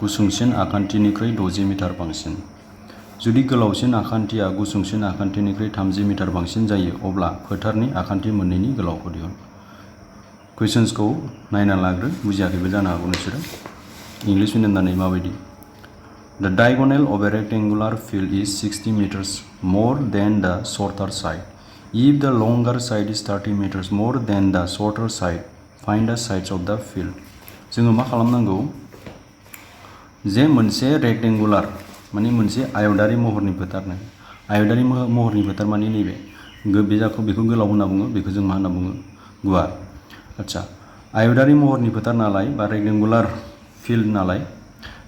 गुसुंसिन आखान्थिनिख्रुइ 60 मिटार बांसिन जुदि गोलावसिन आखान्थिया गुसुंसिन आखान्थिनिख्रुइ 30 मिटार बांसिन जायो अब्ला फोथारनि आखान्थि मोननैनि गोलावखौ दिहुन कुइसन्सखौ नायना लाग्रो बुजियाखैबो जानो हागौ नोंसोरो इंलिश मिडियामनि माबायदि The diagonal of a rectangular field is 60 meters more than the shorter side. If the longer side is 30 meters more than the shorter side, find the sides of the field. जोङो मा खालामनांगौ जे मोनसे रेक्टेंगुलार माने मोनसे आयतारि महरनि फोथारनो आयतारि महरनि फोथार माने नैबे बेखौ गोलाव होनना बुङो बेखौ जों मा होनना बुङो गुवार आच्छा आयतारि महरनि फोथार नालाय बा रेक्टेंगुलार फिल्ड नालाय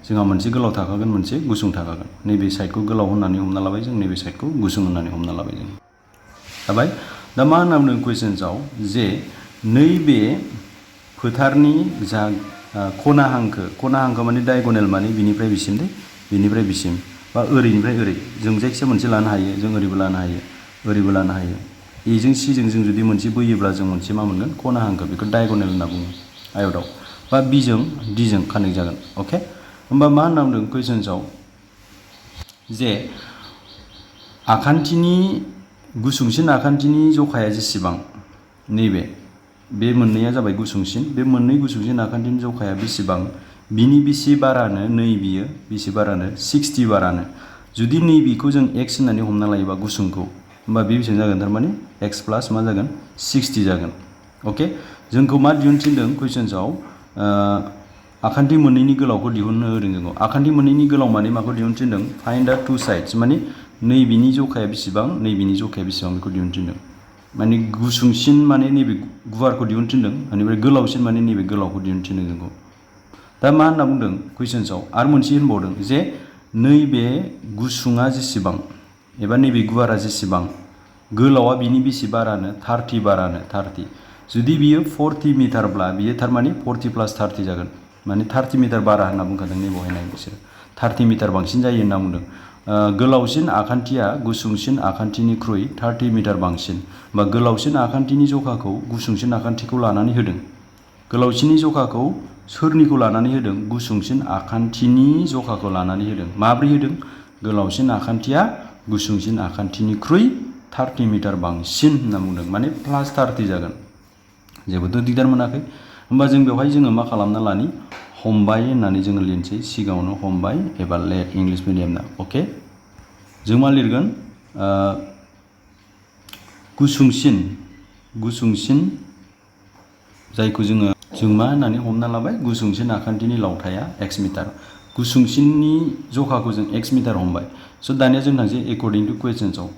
जोंहा मोनसे गोलाव थाखागोन मोनसे गुसुं थाखागोन नैबे साइडखौ गोलाव होननानै हमना लाबाय जों नैबे साइडखौ गुसुं होननानै हमना लाबाय जों जाबाय दा मा होनना बुंदों कुइसन्सआव जे नैबे फोथारनि जा खना हांखो माने डायगनेल माने बिनिफ्राय बिसिम दे बिनिफ्राय बिसिम बा ओरैनिफ्राय ओरै जों जायखिया मोनसे लानो हायो जों ओरैबो लानो हायो ओरैबो लानो हायो एजों सिजों जों जुदि मोनसे बोयोब्ला जों मोनसे मा मोनगोन खना हांखो बेखौ डायगनेल होनना बुङो आयदाव बा बिजों डिजों कानेक्ट जागोन अके होमबा मा होनना बुंदों कुइसन्सआव जे आखान्थिनि गुसुंसिन आखान्थिनि जखाया जेसेबां नैबे बे मोननैया जाबाय गुसुंसिन बे मोननै गुसुंसिन आखान्थिनि जखाया बेसेबां बिनि बेसे बारानो नै बियो बेसे बारानो 60 बारानो जुदि नैबेखौ जों x होननानै हमना लायोबा गुसुंखौ होमबा बे बेसेबां जागोन थारमाने x प्लास मा जागोन 60 जागोन अके जोंखौ मा दिहुनथिनदों कुइसन्सआव आखान्थि मोननैनि गोलावखौ दिहुननो होदों जोंखौ आखान्थि मोननैनि गोलाव माने माखौ दिहुनथिनदों फाइन्ड द टू साइड्स माने नैबेनि जखाया बेसेबां नैबेनि जखाया बेसेबां बेखौ दिहुनथिनदों माने गुसुंसिन माने नैबे गुवारखौ दिहुनथिनदों बेनिफ्राय गोलावसिन माने नैबे गोलावखौ दिहुनथिनदों जोंखौ दा मा होनना बुंदों कुइसन्सआव आरो मोनसे होनबावदों जे नैबे गुसुङा जेसेबां एबा नैबे गुवारा जेसेबां गोलावा बिनि बेसे बारानो 30 बारानो 30 जुदि बियो 40 मिटारब्ला बियो थारमाने 40 प्लास 30 जागोन माने 30 मिटार बारा होनना बुंखादों नैबावहाय नाय बिसोर 30 मिटार बांसिन जायो होनना बुंदों गोलावसिन आखान्थिया गुसुंसिन आखान्थिनिख्रुइ 30 मिटार बांसिन बा गोलावसिन आखान्थिनि जखाखौ गुसुंसिन आखान्थिखौ लानानै होदों गोलावसिननि जखाखौ सोरनिखौ लानानै होदों गुसुंसिन आखान्थिनि जखाखौ लानानै होदों माब्रै होदों गोलावसिन आखान्थिया गुसुंसिन आखान्थिनिख्रुइ 30 मिटार बांसिन होनना बुंदों माने प्लास 30 जागोन जेबोथ' दिगदार मोनाखै होमबा जों बेवहाय जोङो मा खालामना लानि हमबाय होननानै जोङो लिरनोसै सिगाङावनो हमबाय एबा लेट इंलिश मिडियामना अके जों मा लिरगोन गुसुंसिन जायखौ जों मा होननानै हमना लाबाय गुसुंसिन आखान्थिनि लावथाया x मिटार गुसुंसिननि जखाखौ जों x मिटार हमबाय स' दानिया जों थांसै एकर्डिं टु कुइसन्सआव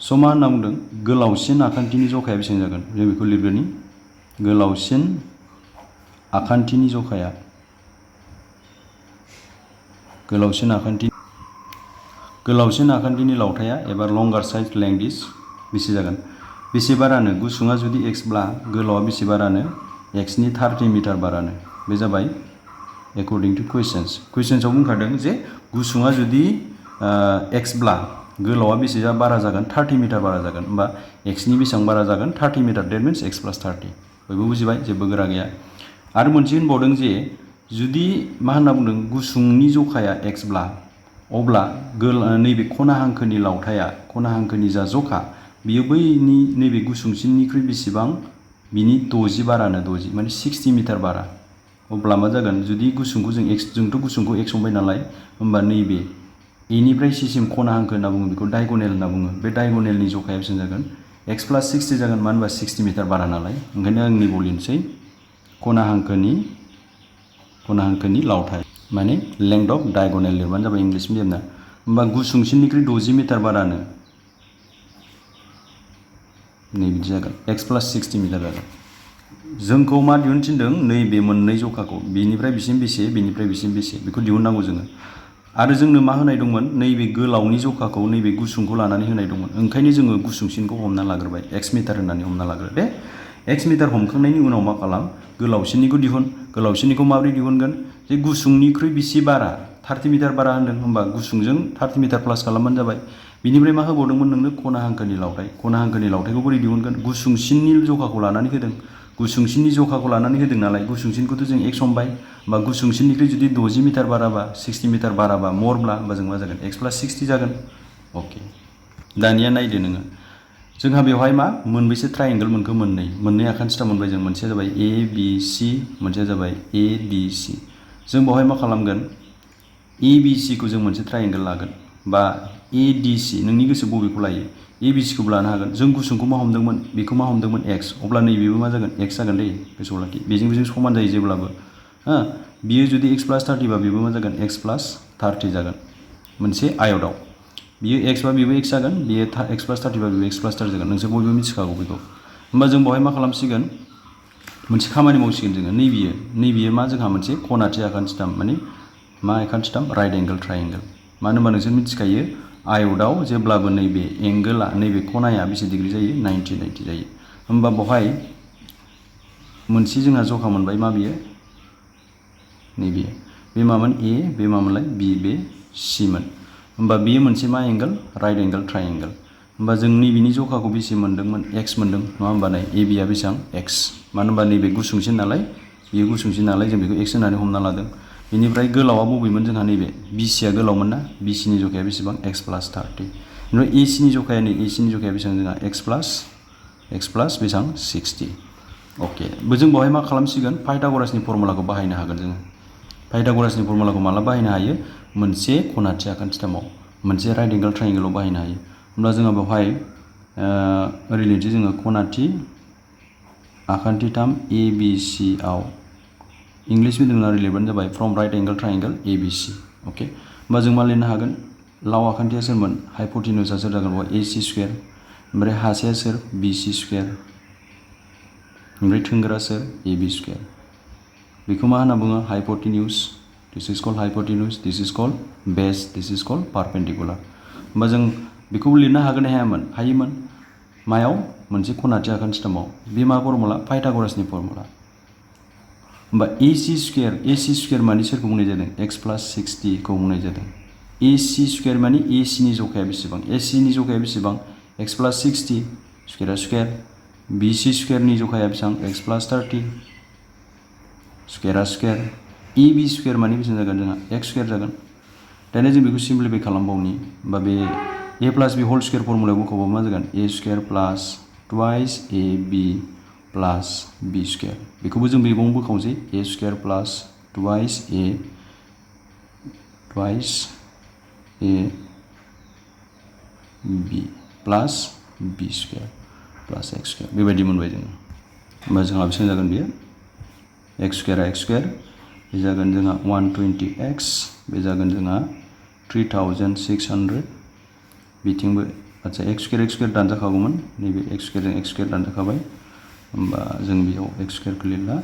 स' मा होनना बुंदों गोलावसिन आखान्थिनि जखाया बेसेबां जागोन जों बेखौ लिरगोन गोलावसिन आखान्थिनि जखाया गोलावसिन आखान्थिनि लावथाया एबा लंगार साइड लेंथ इज बेसे जागोन बेसे बारानो गुसुङा जुदि x ब्ला गोलावा बेसे बारानो x नि 30 मिटार बारानो बे जाबाय एकर्डिं टु कुइसन्सआव बुंखादों जे गुसुङा जुदि x ब्ला गोलावा बेसे बारा जागोन 30 मिटार बारा जागोन होमबा x नि बेसेबां बारा जागोन 30 मिटार डेट मिन्स x प्लास 30 बयबो बुजिबाय जेबो गोरा गैया आरो मोनसे होनबावदों जे जुदि मा होनना बुंदों गुसुंनि जखाया x ब्ला अब्ला नैबे खना हांखोनि लावथाया खना हांखोनि जा जखा बियो बैनि नैबे गुसुंसिननिख्रुइ बेसेबां बिनि 60 बारानो 60 माने 60 मिटार बारा अब्ला मा जागोन जुदि गुसुंखौ जोंथ' गुसुंखौ x हमबाय नालाय होमबा नैबे a निफ्राय c सिम खना हांखो होनना बुङो बेखौ डायगनेल होनना बुङो बे डायगनेलनि जखाया बेसेबां जागोन x प्लास 60 जागोन मानो होनबा 60 मिटार बारा नालाय ओंखायनो आं नैबाव लिरनोसै खना हांखोनि लावथाय माने लेंथ अफ डायगनेल लिरबानो जाबाय इंलिश मिडियामना होमबा गुसुंसिननिख्रुइ 60 मिटार बारानो नै बिदि जागोन x प्लास 60 मिटार जागोन जोंखौ मा दिहुनथिनदों नैबे मोननै जखाखौ बेनिफ्राय बिसिम बेसे बेनिफ्राय बिसिम बेसे बेखौ दिहुननांगौ जोङो आरो जोंनो मा होनाय दंमोन नैबे गोलावनि जखाखौ नैबे गुसुंखौ लानानै होनाय दंमोन ओंखायनो जोङो गुसुंसिनखौ हमना लाग्रोबाय x मिटार होननानै हमना लाग्रो दे x मिटार हमखांनायनि उनाव मा खालाम गोलावसिननिखौ दिहुन गोलावसिननिखौ माबोरै दिहुनगोन जे गुसुंनिख्रुइ बेसे बारा 30 मिटार बारा होनदों होमबा गुसुंजों 30 मिटार प्लास खालामबानो जाबाय बिनिफ्राय मा होबावदोंमोन नोंनो खना हांखोनि लावथायखौ बोरै दिहुनगोन गुसुंसिननि जखाखौ लानानै होदों गुसुंसिननि जखाखौ लानानै होदों नालाय गुसुंसिनखौथ' जों x हमबाय बा गुसुंसिननिख्रुइ जुदि 60 मिटार बाराबा 60 मिटार बाराबा मरब्ला होमबा जों मा जागोन x प्लास 60 जागोन अके दानिया नायदो नोङो जोंहा बेवहाय मा मोनबेसे ट्रायंगल मोनखो मोननै आखान्थिथा मोनबाय जों मोनसेया जाबाय ABC मोनसेया जाबाय ADC जों बेवहाय मा खालामगोन ABC खौ जों मोनसे ट्रायंगल लागोन बा ADC नोंनि गोसो बबेखौ लायो ABC खौबो लानो हागोन जों गुसुंखौ मा हमदोंमोन बेखौ मा हमदोंमोन x अब्ला नैबेबो मा जागोन x जागोन दे गोसोआव लाखि बेजों समान जायो जेब्लाबो हा बियो जुदि x प्लास 30 बा बेबो मा जागोन x प्लास 30 जागोन मोनसे आयतआव बियो x बा बेबो x जागोन बियो x प्लास 30 बा बेबो x प्लास 30 जागोन नोंसोर बयबो मिथिखागौ बेखौ होमबा जों बेवहाय मा खालामसिगोन मोनसे खामानि मावसिगोन जोङो नैबियो मा जोंहा मोनसे खनाथि आखान्थिथाम माने मा आखान्थिथाम राइट एंगल ट्रायंगल मानो होनबा नोंसोर मिथिखायो आयतआव जेब्लाबो नैबे एंगोला नैबे खनाया बेसे डिग्री जायो 90 जायो होमबा बेवहाय मोनसे जोंहा जखा मोनबाय मा बियो नैबे बे मामोन ए बे मामोनलाय बी बे सी मोन होमबा बेयो मोनसे मा एंगल राइट एंगल ट्रायंगल होमबा जों नैबेनि जखाखौ बेसे मोनदोंमोन एक्स मोनदों नङा होमबा नै ए बिया बेसेबां एक्स मानो होनबा नैबे गुसुंसिन नालाय बेयो गुसुंसिन नालाय जों बेखौ एक्स होननानै हमना लादों बेनिफ्राय गोलावा बबेमोन जोंहा नैबे बी सीया गोलावमोन ना बी सीनि जखाया बेसेबां एक्स प्लास 30 ओमफ्राय ए सीनि जखाया नै ए सीनि जखाया बेसेबां जोंहा एक्स प्लास बेसेबां 60 अके जों बेवहाय मा खालामसिगोन पाइथागरासनि फर्मुलाखौ बाहायनो हागोन जोङो पाइथागरासनि फर्मुलाखौ माला बाहायनो हायो मोनसे खनाथि आखान्थिथामाव मोनसे राइट एंगल ट्रायंगलाव बाहायनो हायो होमब्ला जोङो बेवहाय ओरै लिरनोसै जोङो खनाथि आखान्थिथाम ए बी सी आव इंलिश मिडियामआव ओरै लिरबानो जाबाय from right angle triangle A B C okay होमबा जों मा लिरनो हागोन लाव आखान्थिया सोरमोन हाइपोटेन्यूसआ सोर जागोन ए सी स्क्वायर ओमफ्राय हासाया सोर बी सी स्क्वायर ओमफ्राय थोंगोरा सोर ए बी स्क्वायर बेखौ मा होनना बुङो हाइपोटेन्यूस दिस इज कल्ड हाइपोटेन्यूस दिस इज कल्ड बेस दिस इज कल्ड पारपेन्डिकुलार होमबा जों बेखौ लिरनो हागोन ना हायोमोन मायाव मोनसे खनाथि आखान्थिथामाव बे मा फर्मुला पाइथागरासनि फर्मुला होमबा ए सी स्क्वायर माने सोरखौ बुंनाय जादों एक्स प्लास 60 खौ बुंनाय जादों ए सी स्क्वायर माने ए सी नि जखाया बेसेबां ए सी नि जखाया बेसेबां एक्स प्लास 60 स्क्वायरा स्क्वायर बी सी स्क्वायरनि जखाया बेसेबां एक्स प्लास 30 स्क्वायरा स्क्वायर ए बी स्क्वायर माने बेसेबां जागोन जोंहा एक्स स्क्वायर जागोन दानिया जों बेखौ सिम्प्लिफाइ खालामबावनि होमबा बे ए प्लास बी होल स्क्वायर फर्मुलायाव बोखावबा मा जागोन A square plus twice A B plus B square बेखौबो जों बेबाव बोखावसै A square plus twice A B plus B square plus X square बेबायदि मोनबाय जोङो होमबा जोंहा बेसेबां जागोन बेयो एक्स स्क्वायर बे जागोन जोंहा 120x बे जागोन जोंहा 3600 बिथिंबो आच्छा एक्स स्क्वायर दानजाखागौमोन नैबे एक्स स्क्वायर दानजाखाबाय होमबा जों बेयाव एक्स स्क्वायरखौ लिरला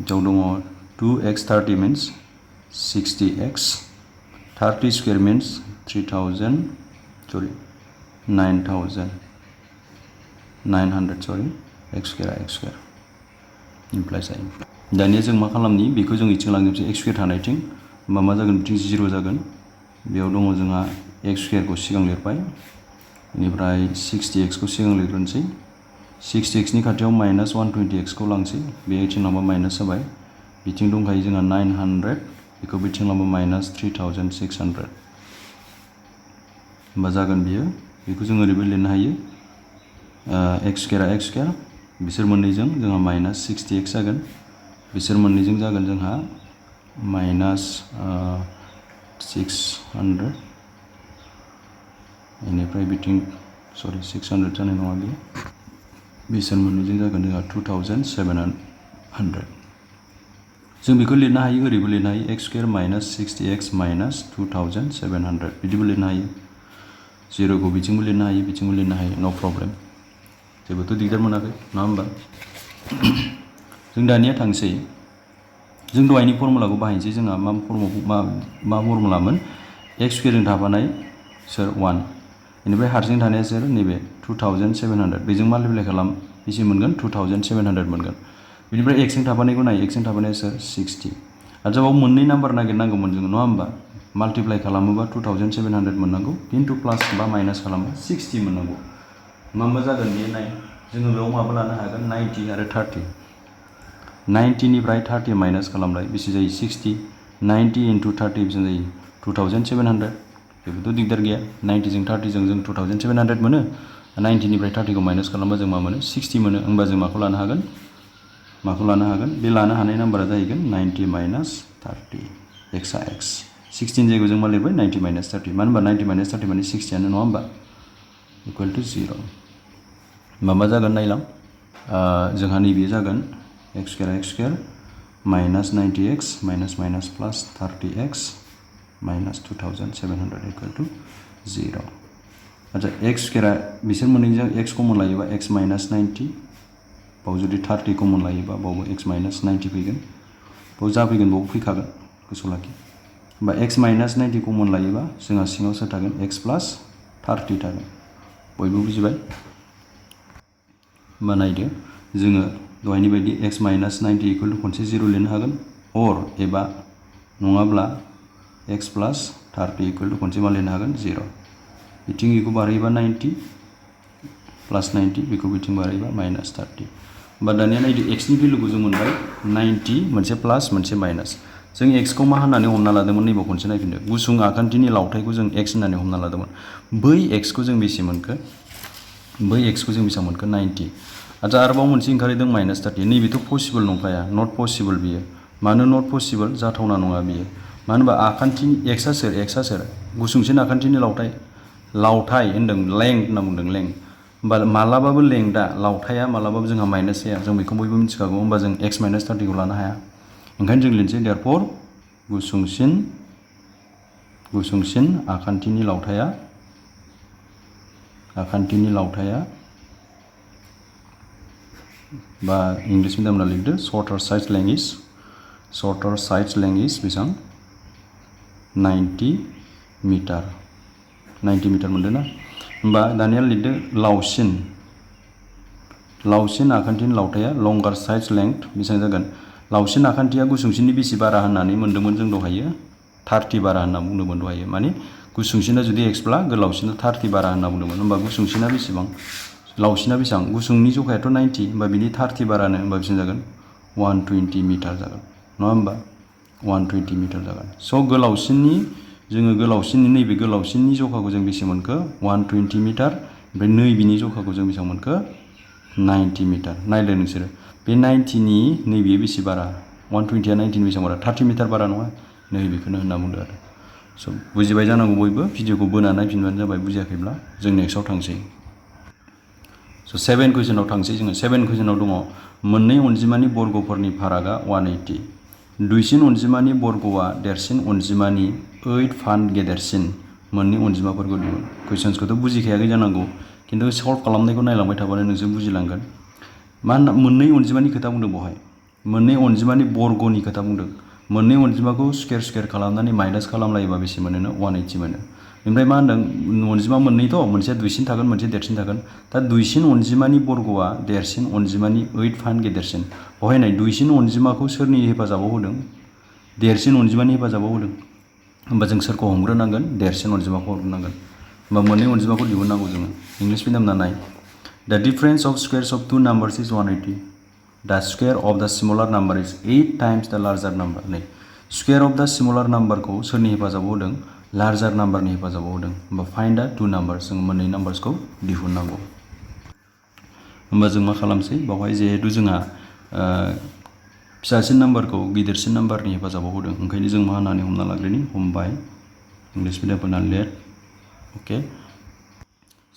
बेयाव दङ 2x 30 means 60x 30 square means 900 sorry x square implies जायो दानिया जों मा खालामनि बेखौ जों इथिं लांजोबसै x स्क्वायर थानायथिं होमबा मा जागोन बिथिं 0 जागोन बेयाव दङ जोंहा x स्क्वायरखौ सिगां लिरबाय बेनिफ्राय 60x खौ सिगां लिरग्रोनोसै 60x नि खाथियाव माइनास 120x खौ लांसै बे इथिं लांबा माइनास जाबाय बिथिं दंखायो जोंहा 900 बेखौ बिथिं लांबा माइनास 3600 होमबा जागोन बियो बेखौ जों ओरैबो लिरनो हायो x स्क्वायर बिसोर मोननैजों जोंहा माइनास 60x जागोन बिसोर मोननैजों जागोन जोंहा माइनास 600 बेनिफ्राय बिथिं सरि 600 जानाय नङा बेयो बिसोर मोननैजों जागोन जोंहा 2700 जों बेखौ लिरनो हायो ओरैबो लिरनो हायो x square minus 60x minus 2700 बिदिबो लिरनो हायो जिर'खौ बिथिंबो लिरनो हायो बिथिंबो लिरनो हायो नो प्रब्लेम जेबोथ' दिगदार मोनाखै नङा होमबा जों दानिया थांसै जों दहायनि फर्मुलाखौ बाहायनोसै जोंहा मा फर्मुलामोन एक्स स्क्वायरजों थाफानाय सोर 1 बेनिफ्राय हारसिं थानाया सोर नैबे 2700 बेजों माल्टिप्लाइ खालाम बेसे मोनगोन 2700 मोनगोन बेनिफ्राय एक्सजों थाफानायखौ नाय एक्सजों थाफानाया सोर 60 आरो बाव मोननै नाम्बार नागिरनांगौमोन जोङो नङा होमबा माल्टिप्लाइ खालामोबा 2700 मोननांगौ खिन्थु प्लास बा माइनास खालामोबा 60 मोननांगौ मा जागोन बे नाय जोङो बेयाव माबा लानो हागोन 90 आरो 30 90 निफ्राय 30 माइनास खालामलाय बेसे जायो 60 90 into 30 बेसे जायो 2700 जेबोथ' दिगदार गैया 90 जों 30 जों 2700 मोनो 90 निफ्राय 30 खौ माइनास खालामबा जों मा मोनो 60 मोनो होमबा जों माखौ लानो हागोन बे लानो हानाय नाम्बारा जाहैगोन 90 माइनास 30 x आ x 16 जायगायाव जों मा लिरबाय 90 माइनास 30 मानो होनबा 90 माइनास 30 माने 60 आनो नङा होमबा इकुवेल टु 0 मा जागोन नायलां जोंहा नैबे जागोन x square minus 90x minus plus 30x minus 2700 equal to 0 अच्छा x स्क्वायरा बिसोर मोननैजों x कमन लायोबा x माइनास 90 बाव जुदि 30 कमन लायोबा बावबो x माइनास 90 फैगोन बाव जाफैगोन बाव फैखागोन गोसोआव लाखि होमबा x माइनास 90 कमन लायोबा जोंहा सिङाव सोर थागोन x प्लास 30 थागोन बयबो बुजिबाय होमबा नायदो जोङो दहायनि बायदि x माइनास 90 इक्वल टू खनसे 0 लिरनो हागोन और एबा नङाब्ला x प्लस 30 इक्वल टू खनसे मा लिरनो हागोन 0 बिथिं बेखौ बारहैबा 90 प्लस 90 बेखौ बिथिं बारहैबा माइनास 30 होमबा दानिया नायदो x नि भेलुखौ जों मोनबाय 90 मोनसे प्लास मोनसे माइनास जों x खौ मा होननानै हमना लादोंमोन नैबे खनसे नायफिनदो गुसुं आखान्थिनि लावथायखौ जों x होननानै हमना लादोंमोन बै x खौ जों बेसे मोनखो बै x खौ जों बेसेबां मोनखो 90 आरो आरोबाव मोनसे ओंखारदों माइनास 30 नैबेथ' पसिबल नंखाया नट पसिबल बियो मानो नट पसिबल जाथावना नङा बियो मानो होनबा आखान्थिनि x आ सोर गुसुंसिन आखान्थिनि लावथाय होनदों लेंथ होनना बुंदों लेंथ होमबा मालाबाबो लेंथआ लावथाया मालाबाबो जोंहा माइनास जाया जों बेखौ बयबो मिथिखागौ होमबा जों x माइनास 30 खौ लानो हाया ओंखायनो जों लिरनोसै देयरफर गुसुंसिन आखान्थिनि लावथाया बा इंलिश मिडियामना लिरदो शर्टर साइड लेंथ इज बेसेबां 90 मिटार मोनदों ना होमबा दानिया लिरदो लावसिन आखान्थिनि लावथाया लंगार साइड लेंथ बेसेबां जागोन लावसिन आखान्थिया गुसुंसिननि बेसे बारा होननानै मोन्दोंमोन जों दहायो 30 बारा होनना बुंदोंमोन दहायो माने गुसुंसिना जुदि x ब्ला गोलावसिना 30 बारा होनना बुंदोंमोन होमबा गुसुंसिना बेसेबां लावसिना बेसेबां गुसुंनि जखायाथ' 90 होमबा बिनि 30 बारानो होमबा बेसेबां जागोन 120 मिटार जागोन नङा होमबा 120 मिटार जागोन स' गोलावसिननि नैबे गोलावसिननि जखाखौ जों बेसे मोनखो 120 मिटार ओमफ्राय नैबेनि जखाखौ जों बेसेबां मोनखो 90 मिटार नायदो नोंसोरो बे 90नि नैबे बेसे बारा 120आ 90नि बेसेबां बारा 30 मिटार बारा नङा नैबेखौनो होनना बुंदो आरो स' बुजिबाय जानांगौ बयबो भिडिअखौ बोना नायफिनबानो जाबाय बुजियाखैब्ला जों नेक्स्टआव थांसै स' 7 कुइसनाव थांसै जोङो 7 कुइसनाव दङ मोननै अनजिमानि बर्गफोरनि फारागा 180 दुइसिन अनजिमानि बर्गआ देरसिन अनजिमानि 8 फान्ड गेदेरसिन मोननै अनजिमाफोरखौ दिहुन कुइसन्सखौथ' बुजिखायाखै जानांगौ खिन्थु सल्भ खालामनायखौ नायलांबाय थाबानो नोंसोर बुजिलांगोन मा होनना मोननै अनजिमानि खोथा बुंदों बेवहाय मोननै अनजिमानि बर्गनि खोथा बुंदों मोननै अनजिमाखौ स्कुवेर खालामनानै माइनास खालामलायोबा बेसे मोनो 180 मोनो ओमफ्राय मा होनदों अनजिमा मोननैथ' मोनसेया दुइसिन थागोन मोनसे देरसिन थागोन दा दुइसिन अनजिमानि बर्गआ देरसिन अनजिमानि 8 फान्ड गेदेरसिन बेवहाय नाय दुइसिन अनजिमाखौ सोरनि हेफाजाबाव होदों देरसिन अनजिमानि हेफाजाबाव होदों होमबा जों सोरखौ हमग्रोनांगोन देरसिन अनजिमाखौ हमग्रोनांगन होमबा मोननै अनजिमाखौ दिहुननांगौ जोङो इंलिश मिडियामना नाय The difference of squares of two numbers is 180. The square of the smaller number is 8 times the larger number. नै square of the smaller number खौ सोरनि हेफाजाबाव होदों larger number नि हेफाजाबाव होदों होमबा find the two numbers जों मोननै नाम्बार्सखौ दिहुननांगौ होमबा जों मा खालामसै बावहाय जिहेतु जोंहा फिसासिन नाम्बारखौ गिदिरसिन नाम्बारनि हेफाजाबाव होदों ओंखायनो जों मा होननानै हमना लाग्रोनि हमबाय इंलिश मिडियामफोरना लेट अके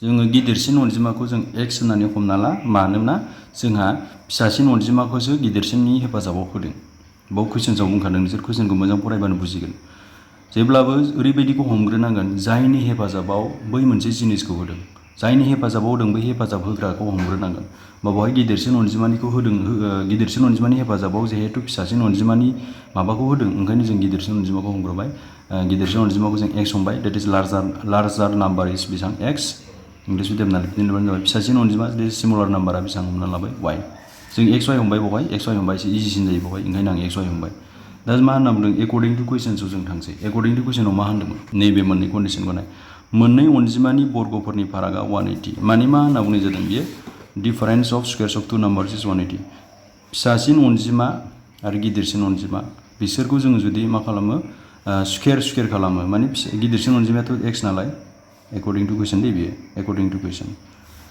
जोङो गिदिरसिन अनजिमाखौ जों x होननानै हमना ला मानोना जोंहा फिसासिन अनजिमाखौसो गिदिरसिननि हेफाजाबाव होदों बाव कुइसन्सआव बुंखादों नोंसोर कुइसनखौ मोजां फरायबानो बुजिगोन जेब्लाबो ओरैबायदिखौ हमग्रोनांगोन जायनि हेफाजाबाव बै मोनसे जिनिसखौ होदों जायनि हेफाजाबाव होदों बै हेफाजाब होग्राखौ हमग्रोनांगोन बावहाय गिदिरसिन अनजिमानिखौ होदों गिदिरसिन अनजिमानि हेफाजाबाव जिहेतु फिसासिन अनजिमानि माबाखौ होदों ओंखायनो जों गिदिरसिन अनजिमाखौ हमग्रोबाय गिदिरसिन अनजिमाखौ जों x हमबाय डेट इज लार्जार नाम्बार इज बेसेबां x इंलिश मिडियामना लिरबानो जाबाय फिसासिन अनजिमा सिमिलार नाम्बारा बेसेबां हमना लाबाय y जों x y हमबाय बावहाय x y हमबा एसे इजिसिन जायो बावहाय ओंखायनो आं x y हमबाय दा मा होनना बुंदों एकर्डिं टु कुइसन्सआव जों थांसै एकर्डिं टु कुइसनाव मा होनदोंमोन नैबे मोननै कन्डिसनखौ नाय मोननै अनजिमानि बर्गफोरनि फारागा 180 माने मा होनना बुंनाय जादों बियो difference of स्कुवेर्स of two numbers इज 180 फिसासिन अनजिमा आरो गिदिरसिन अनजिमा बिसोरखौ जों जुदि मा खालामो स्कुवेर खालामो माने गिदिरसिन अनजिमायाथ' x नालाय एकर्डिं टु कुइसन दे बियो एकर्डिं टु कुइसन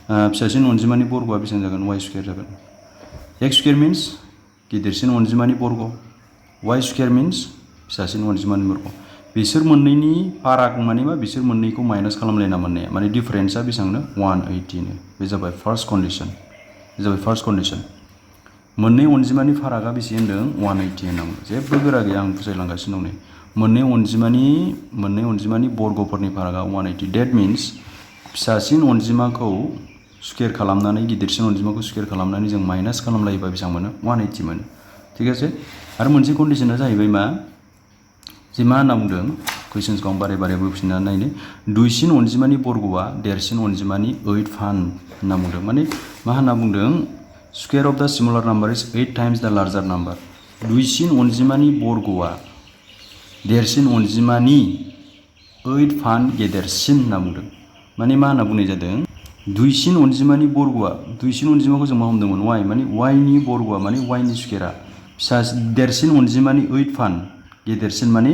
फिसासिन अनजिमानि बर्गआ बेसेबां जागोन y स्कुवेर जागोन x स्कुवेर मिन्स गिदिरसिन अनजिमानि बर्ग y स्कुवेर मिन्स फिसासिन अनजिमानि बर्ग बिसोर मोननैनि फाराग माने मा बिसोर मोननैखौ माइनास खालामलायना मोननाया माने डिफारेन्सआ बेसेबांनो 180 नो बे जाबाय फार्स्ट कन्डिसन मोननै अनजिमानि फारागा बेसे होनदों 180 होननांगौ जेबो गोरा गैया आं बुजायलांगासिनो दं नै मोननै अनजिमानि बर्गफोरनि फारागा 180 डेट मिन्स फिसासिन अनजिमाखौ स्कुवेर खालामनानै गिदिरसिन अनजिमाखौ स्कुवेर खालामनानै जों माइनास खालामलायोबा बेसेबां मोनो 180 मोनो ठीक আছে आरो मोनसे कन्डिसना जाहैबाय मा जे मा होनना बुंदों कुइसन्सखौ आं बारे बारे बोफिननानै नायनो दुइसिन अनजिमानि बर्गआ देरसिन अनजिमानि 8 फान्ड होनना बुंदों माने मा होनना बुंदों Square of the smaller number is 8 times the larger number. दुइसिन अनजिमानि बर्गआ देरसिन अनजिमानि 8 फान गेदेरसिन होनना बुंदों। माने मा होनना बुंनाय जादों? दुइसिन अनजिमानि बर्गआ दुइसिन अनजिमाखौ जों मा हमदोंमोन? y माने y नि बर्गआ माने y नि स्क्वायरआ फिसा देरसिन अनजिमानि 8 फान गेदेरसिन माने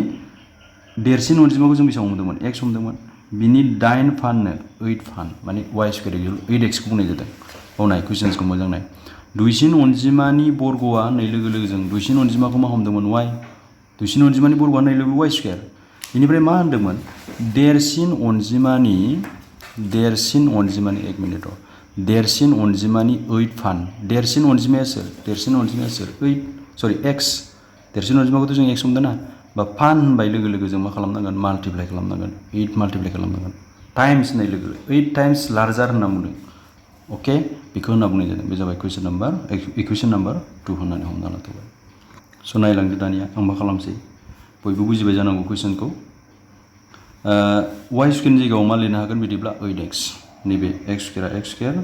देरसिन अनजिमाखौ जों बेसेबां हमदोंमोन? x हमदोंमोन। बिनि 8 फाननो 8 फान माने y स्क्वायर इक्वल 8x खौ बुंनाय जादों। बावनाय कुइसन्सखौ मोजां नाय। दुइसिन अनजिमानि बर्गआ होननाय लोगो लोगो जों दुइसिन अनजिमाखौ मा हमदोंमोन? y। दुइसिन अनजिमानि बर्गआ होननाय लोगो लोगो y स्क्वायर। बेनिफ्राय मा होनदोंमोन? देरसिन अनजिमानि 1 मिनिट र'। देरसिन अनजिमानि 8 फान। देरसिन अनजिमाया सोर? देरसिन अनजिमाया सोर? x। देरसिन अनजिमाखौथ' जों x हमदों ना? बा फान होनबाय लोगो लोगो जों मा खालामनांगोन? माल्टिप्लाइ खालामनांगोन। 8 माल्टिप्लाइ खालामनांगोन। टाइम्स होननाय लोगो लोगो 8 टाइम्स लार्जार होनना बुंदों। अके बेखौ होनना बुंनाय जादों। बे जाबाय इकुवेसन नाम्बार 2 होननानै हमना लाथ'बाय। स' नायलांदो दानिया आं मा खालामसै? बयबो बुजिबाय जानांगौ कुइसनखौ। y स्क्वायरनि जायगायाव मा लिरनो हागोन बिदिब्ला 8x। नैबे x स्क्वायर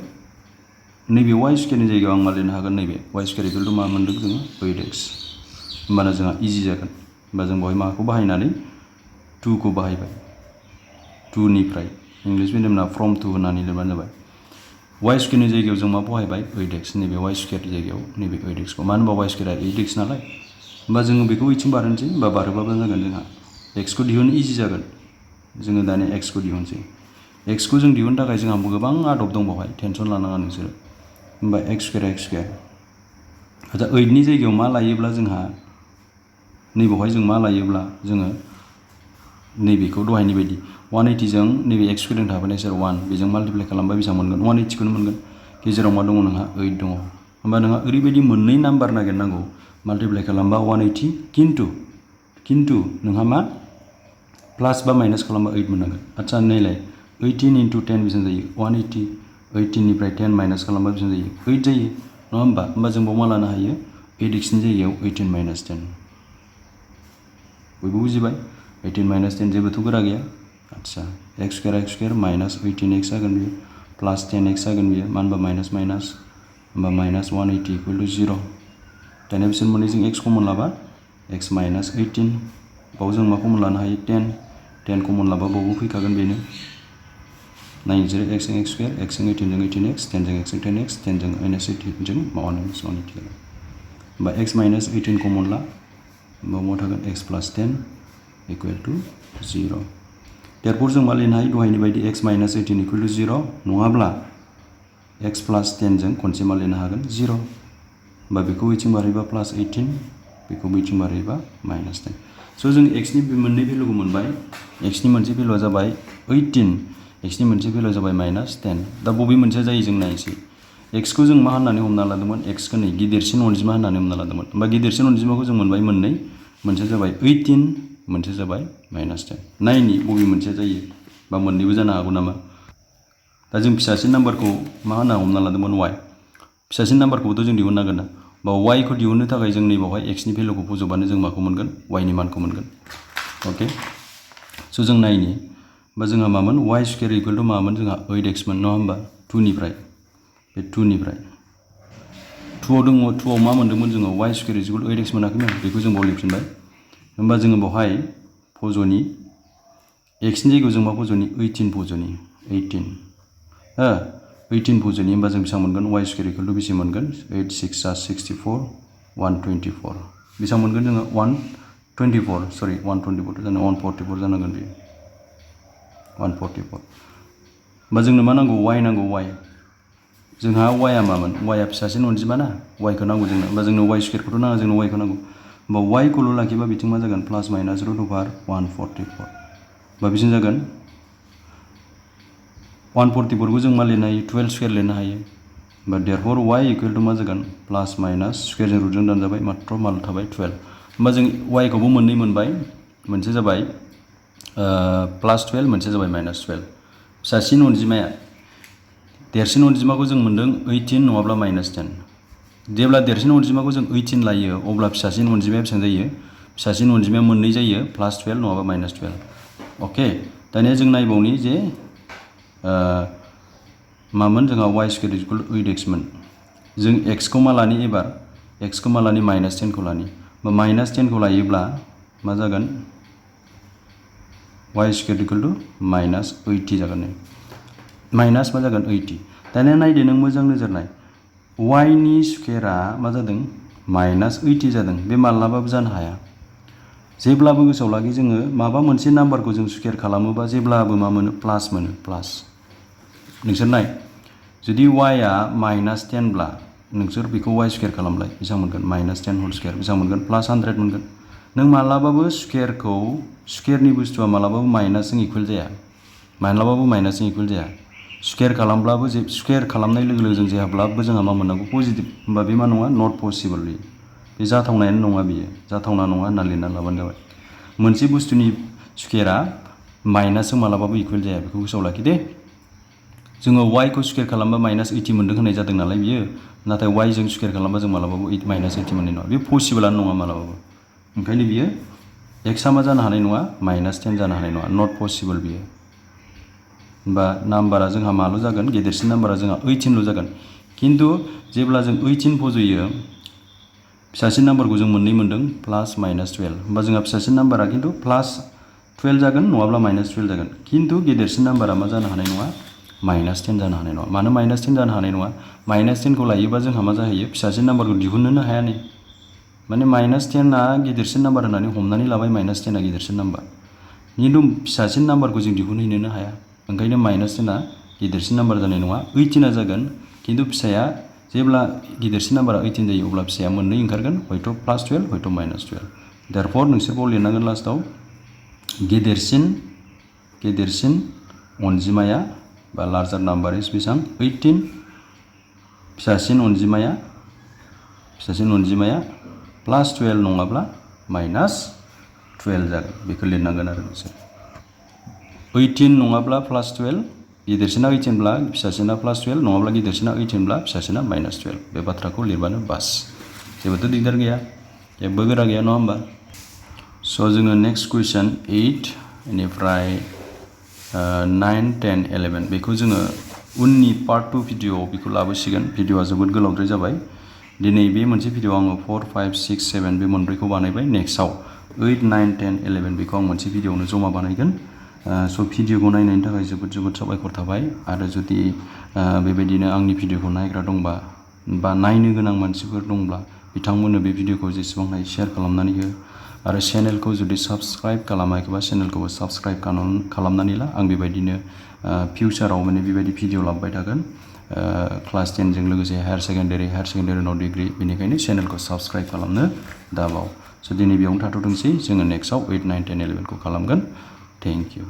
नैबे y स्क्वायरनि जायगायाव आं मा लिरनो हागोन? नैबे y स्क्वायर इक्वल टु मा मोन्दों जोङो? 8x। होमबाना जोंहा इजि जागोन। होमबा जों बेवहाय माखौ बाहायनानै 2 खौ बाहायबाय। 2 निफ्राय इंलिश मिडियामना फ्रम 2 होननानै लिरबानो जाबाय। y स्क्वायरनि जायगायाव जों मा बाहायबाय? 8x। नैबे y स्क्वायरनि जायगायाव नैबे 8x खौ। मानो होनबा y स्क्वायरा 8x नालाय। होमबा जोङो बेखौ 8 बारहोनोसै। होमबा बारहोबाबो जागोन जोंहा x खौ दिहुननो इजि जागोन। जोङो दानिया x खौ दिहुनसै। x खौ जों दिहुननो थाखाय जोंहा गोबां आदब दं बेवहाय। टेनसन लानाङा नोंसोरो। होमबा x स्क्वायर। आच्छा 8 नि जायगायाव मा लायोब्ला जोंहा नैबेवहाय जों मा लायोब्ला जोङो नैबेखौ दहायनि बायदि 180 जों नैबे x स्क्वायरजों थाफानाय सोर 1 बेजों माल्टिप्लाइ खालामबा बेसेबां मोनगोन? 180 खौनो मोनगोन। गेजेराव मा दङ नोंहा? 8 दङ। होमबा नोंहा ओरैबायदि मोननै नाम्बार नागिरनांगौ माल्टिप्लाइ खालामबा 180 किन्तु नोंहा मा प्लास बा माइनास खालामबा 8 मोननांगोन। आच्छा नायलाय 18 × 10 बेसेबां जायो? 180। 18 निफ्राय 10 माइनास खालामबा बेसेबां जायो? 8 जायो नङा होमबा? होमबा जों बाव मा लानो हायो? 8x नि जायगायाव 18 माइनास 10। बयबो बुजिबाय? 18 - 10 जेबोथ' गोरा गैया। आच्छा x स्क्वायर माइनास 18x जागोन बियो प्लास 10x जागोन बियो। मानो होनबा माइनास होमबा माइनास 180 इक्वल टु 0। दानिया बिसोर मोननैजों x कमन लाबा x माइनास 18। बाव जों मा कमन लानो हायो? 10 कमन लाबा बावबो फैखागोन बेनो। नायनो जेरै x जों x स्क्वायर, x जों 18 जों 18x, 10 जों x जों 10x, 10 जों माइनास 18 जों माइनास 180 जागोन। होमबा x माइनास 18 कमन ला। होमबा मा थागोन? x प्लास 10 इक्वल टु 0। देरफोर जों मा लिरनो हायो? दहायनि बायदि x माइनास 18 इक्वल टु 0 नङाब्ला x प्लास 10 जों खनसे मा लिरनो हागोन? 0। होमबा बेखौ ओइथिं बारहैबा प्लास 18, बेखौ ओइथिं बारहैबा माइनास 10। स' जों x नि मोननै भेलुखौ मोनबाय। x नि मोनसे भेलुआ जाबाय 18, x नि मोनसे भेलुआ जाबाय माइनास 10। दा बबे मोनसेया जायो जों नायनोसै। x खौ जों मा होननानै हमना लादोंमोन? x खौ नै गिदिरसिन अनजिमा होननानै हमना लादोंमोन। होमबा गिदिरसिन अनजिमाखौ जों मोनबाय मोननै। मोनसेया जाबाय 18, मोनसेया जाबाय माइनास 10। नायनि बबे मोनसेया जायो बा मोननैबो जानो हागौ नामा। दा जों फिसासिन नाम्बारखौ मा होनना हमना लादोंमोन? y। फिसासिन नाम्बारखौबोथ' जों दिहुननांगोन ना। बा y खौ दिहुननो थाखाय जों नैबावहाय x नि भेलुखौ फज'बानो जों माखौ मोनगोन? y नि मानखौ मोनगोन। अके स' जों नायनि बा जोंहा मामोन? y स्क्वायर इक्वल टु मामोन? जोंहा 8x मोन नङा होमबा? 2 निफ्राय बे 2 निफ्राय 2आव दङ 2आव मा मोन्दोंमोन जोङो? y square equal two 8x मोनाखैमोन। बेखौ जों बाव लिरफिनबाय। होमबा जोङो बेवहाय फज'नि x नि जायगायाव जों मा फज'नि? 18 फज'नि 18 फज'नि। होमबा जों बेसेबां मोनगोन? y स्क्वायर इक्वल टु बेसे मोनगोन? 8 6 + 64 124 बेसेबां मोनगोन जोङो? 124 सरि 124 जानो 144 जानांगोन बेयो 144। होमबा जोंनो मा नांगौ? y नांगौ y। जोंहा y आ मामोन? y आ फिसासिन अनजिमा ना। y खौ नांगौ जोंनो। होमबा जोंनो y स्क्वायरखौथ' नाङा, जोंनो y खौ नांगौ। होमबा y खौल' लाखिबा बिथिं मा जागोन? प्लास माइनास रुट अभार 144। होमबा बिथिं जागोन 144 खौ जों मा लिरनो हायो? 12 स्क्वायर लिरनो हायो। होमबा देयरफर y इक्वल टु मा जागोन? प्लास माइनास स्क्वायरजों रुटजों दानजाबाय मात्र माल थाबाय 12। होमबा जों y खौबो मोननै मोनबाय। मोनसे जाबाय प्लास 12, मोनसे जाबाय माइनास 12। फिसासिन अनजिमाया देरसिन अनजिमाखौ जों मोन्दों 18 नङाब्ला माइनास 10। जेब्ला देरसिन अनजिमाखौ जों 18 लायो अब्ला फिसासिन अनजिमाया बेसेबां जायो? फिसासिन अनजिमाया मोननै जायो, प्लास 12 नङाबा माइनास 12। अके दानिया जों नायबावनि जे मामोन जोंहा y square equal two 8x मोन। जों x खौ मा लानि एबार x खौ मा लानि -10 खौ लानि -10 खौ लायोब्ला मा जागोन y स्क्वायर इक्वल टू -80 जागोन माइनास मा जागोन 80 दानिया नायदो नों मोजां नोजोर नाय y नि स्क्वायरा मा जादों -80 जादों बे माब्लाबाबो जानो हाया जेब्लाबो गोसोआव लाखि जोङो माबा मोनसे नाम्बारखौ जों स्क्वायर खालामोबा जेब्लाबो मा मोनो प्लास नोंसोर नाय जुदि y आ -10 ब्ला नोंसोर बेखौ y स्क्वायर खालामलाय बेसेबां मोनगोन -10 होल स्क्वायर बेसेबां मोनगोन +100 मोनगोन नों मालाबाबो स्क्वायरनि बुस्थुआ मालाबाबो माइनासजों इकुवेल जाया मालाबाबो माइनासजों इकुवेल जाया स्क्वायर खालामब्लाबो स्क्वायर खालामनाय लोगो लोगो जों जेब्लाबो जोंहा मा मोननांगौ पजिटिभ होमबा बे मा नङा नट पसिबल बे जाथावनायानो नङा बियो जाथावना नङा होनना लिरना लाबानो जाबाय मोनसे बुस्थुनि स्क्वायरा माइनासजों मालाबाबो इकुवेल जाया बेखौ गोसोआव लाखि दे जोङो y खौ स्क्वायर खालामबा -80 मोनदों होननाय जादों नालाय बियो नाथाय y जों स्क्वायर खालामबा जों मालाबाबो -80 मोननाय नङा बे पसिबलानो नङा मालाबाबो ओंखायनो बियो x आ मा जानो हानाय नङा -10 जानो हानाय नङा नट पसिबल बियो होमबा नाम्बारा जोंहा माल' जागोन गेदेरसिन नाम्बारा जोंहा 18 ल' जागोन किन्तु जेब्ला जों 18 फज'यो फिसासिन नाम्बारखौ जों मोननै मोनदों +-12 होमबा जोंहा फिसासिन नाम्बारा किन्तु +12 जागोन नङाब्ला -12 जागोन किन्तु गेदेरसिन नाम्बारा मा जानो हानाय नङा -10 जानो हानाय नङा मानो -10 जानो हानाय नङा -10 खौ लायोबा जोंहा मा जाहैयो फिसासिन नाम्बारखौ दिहुननोनो हाया नै माने -10 आ गिदिरसिन नाम्बार होननानै हमनानै लाबाय -10 आ गिदिरसिन नाम्बार किन्तु फिसासिन नाम्बारखौ जों दिहुनहैनोनो हाया ओंखायनो -10 आ गिदिरसिन नाम्बार जानाय नङा 18 आ जागोन किन्तु फिसाया जेब्ला गिदिरसिन नाम्बारा 18 जायो अब्ला फिसाया मोननै ओंखारगोन हयथ' +12 हयथ' -12 देयरफर नोंसोर बाव लिरनांगोन लास्टआव गेदेरसिन अनजिमाया बा लार्जार नाम्बार इज बेसेबां 18 फिसासिन अनजिमाया +12 नङाब्ला -12 जागोन बेखौ लिरनांगोन आरो नोंसोर 18 नङाब्ला +12 गिदिरसिना 18 ब्ला फिसासिना +12 नङाब्ला गिदिरसिना 18 ब्ला फिसासिना -12 बे बाथ्राखौ लिरबानो बास जेबोथ' दिगदार गैया जेबो गोरा गैया नङा होमबा स' जोङो नेक्स्ट कुइसन 8 बेनिफ्राय 9, 10, 11 बेखौ जोङो उननि पार्ट 2 भिडिअ'आव बेखौ लाबोसिगोन भिडिअ'आ जोबोद गोलावद्राय जाबाय दिनै बे मोनसे भिडिअ'आव आङो 4, 5, 6, 7 बे मोनब्रैखौ बानायबाय नेक्स्टआव 8, 9, 10, 11 बेखौ आं मोनसे भिडिअ'आवनो जमा बानायगोन स' भिडिअ'खौ नायनायनि थाखाय जोबोद साबायखर थाबाय आरो जुदि बेबायदिनो आंनि भिडिअ'खौ नायग्रा दंबा बा नायनो गोनां मानसिफोर दंब्ला बिथांमोननो बे भिडिअ'खौ जेसेबां हायो शेयार खालामनानै हो आरो चेनेलखौ जुदि साबस्क्राइब खालामाखैबा चेनेलखौबो साबस्क्राइब खालामनानै ला आं बेबायदिनो फिउचाराव माने बेबायदि भिडिअ लाबोबाय थागोन क्लास 10 जों लोगोसे हायार सेकेन्डारि उनाव डिग्री बेनिखायनो चेनेलखौ साबस्क्राइब खालामनो दाबाव स' दिनै बेयावनो थाथ'थोंसै जोङो नेक्स्टआव 8, 9, 10, 11 खौ खालामगोन थेंक इउ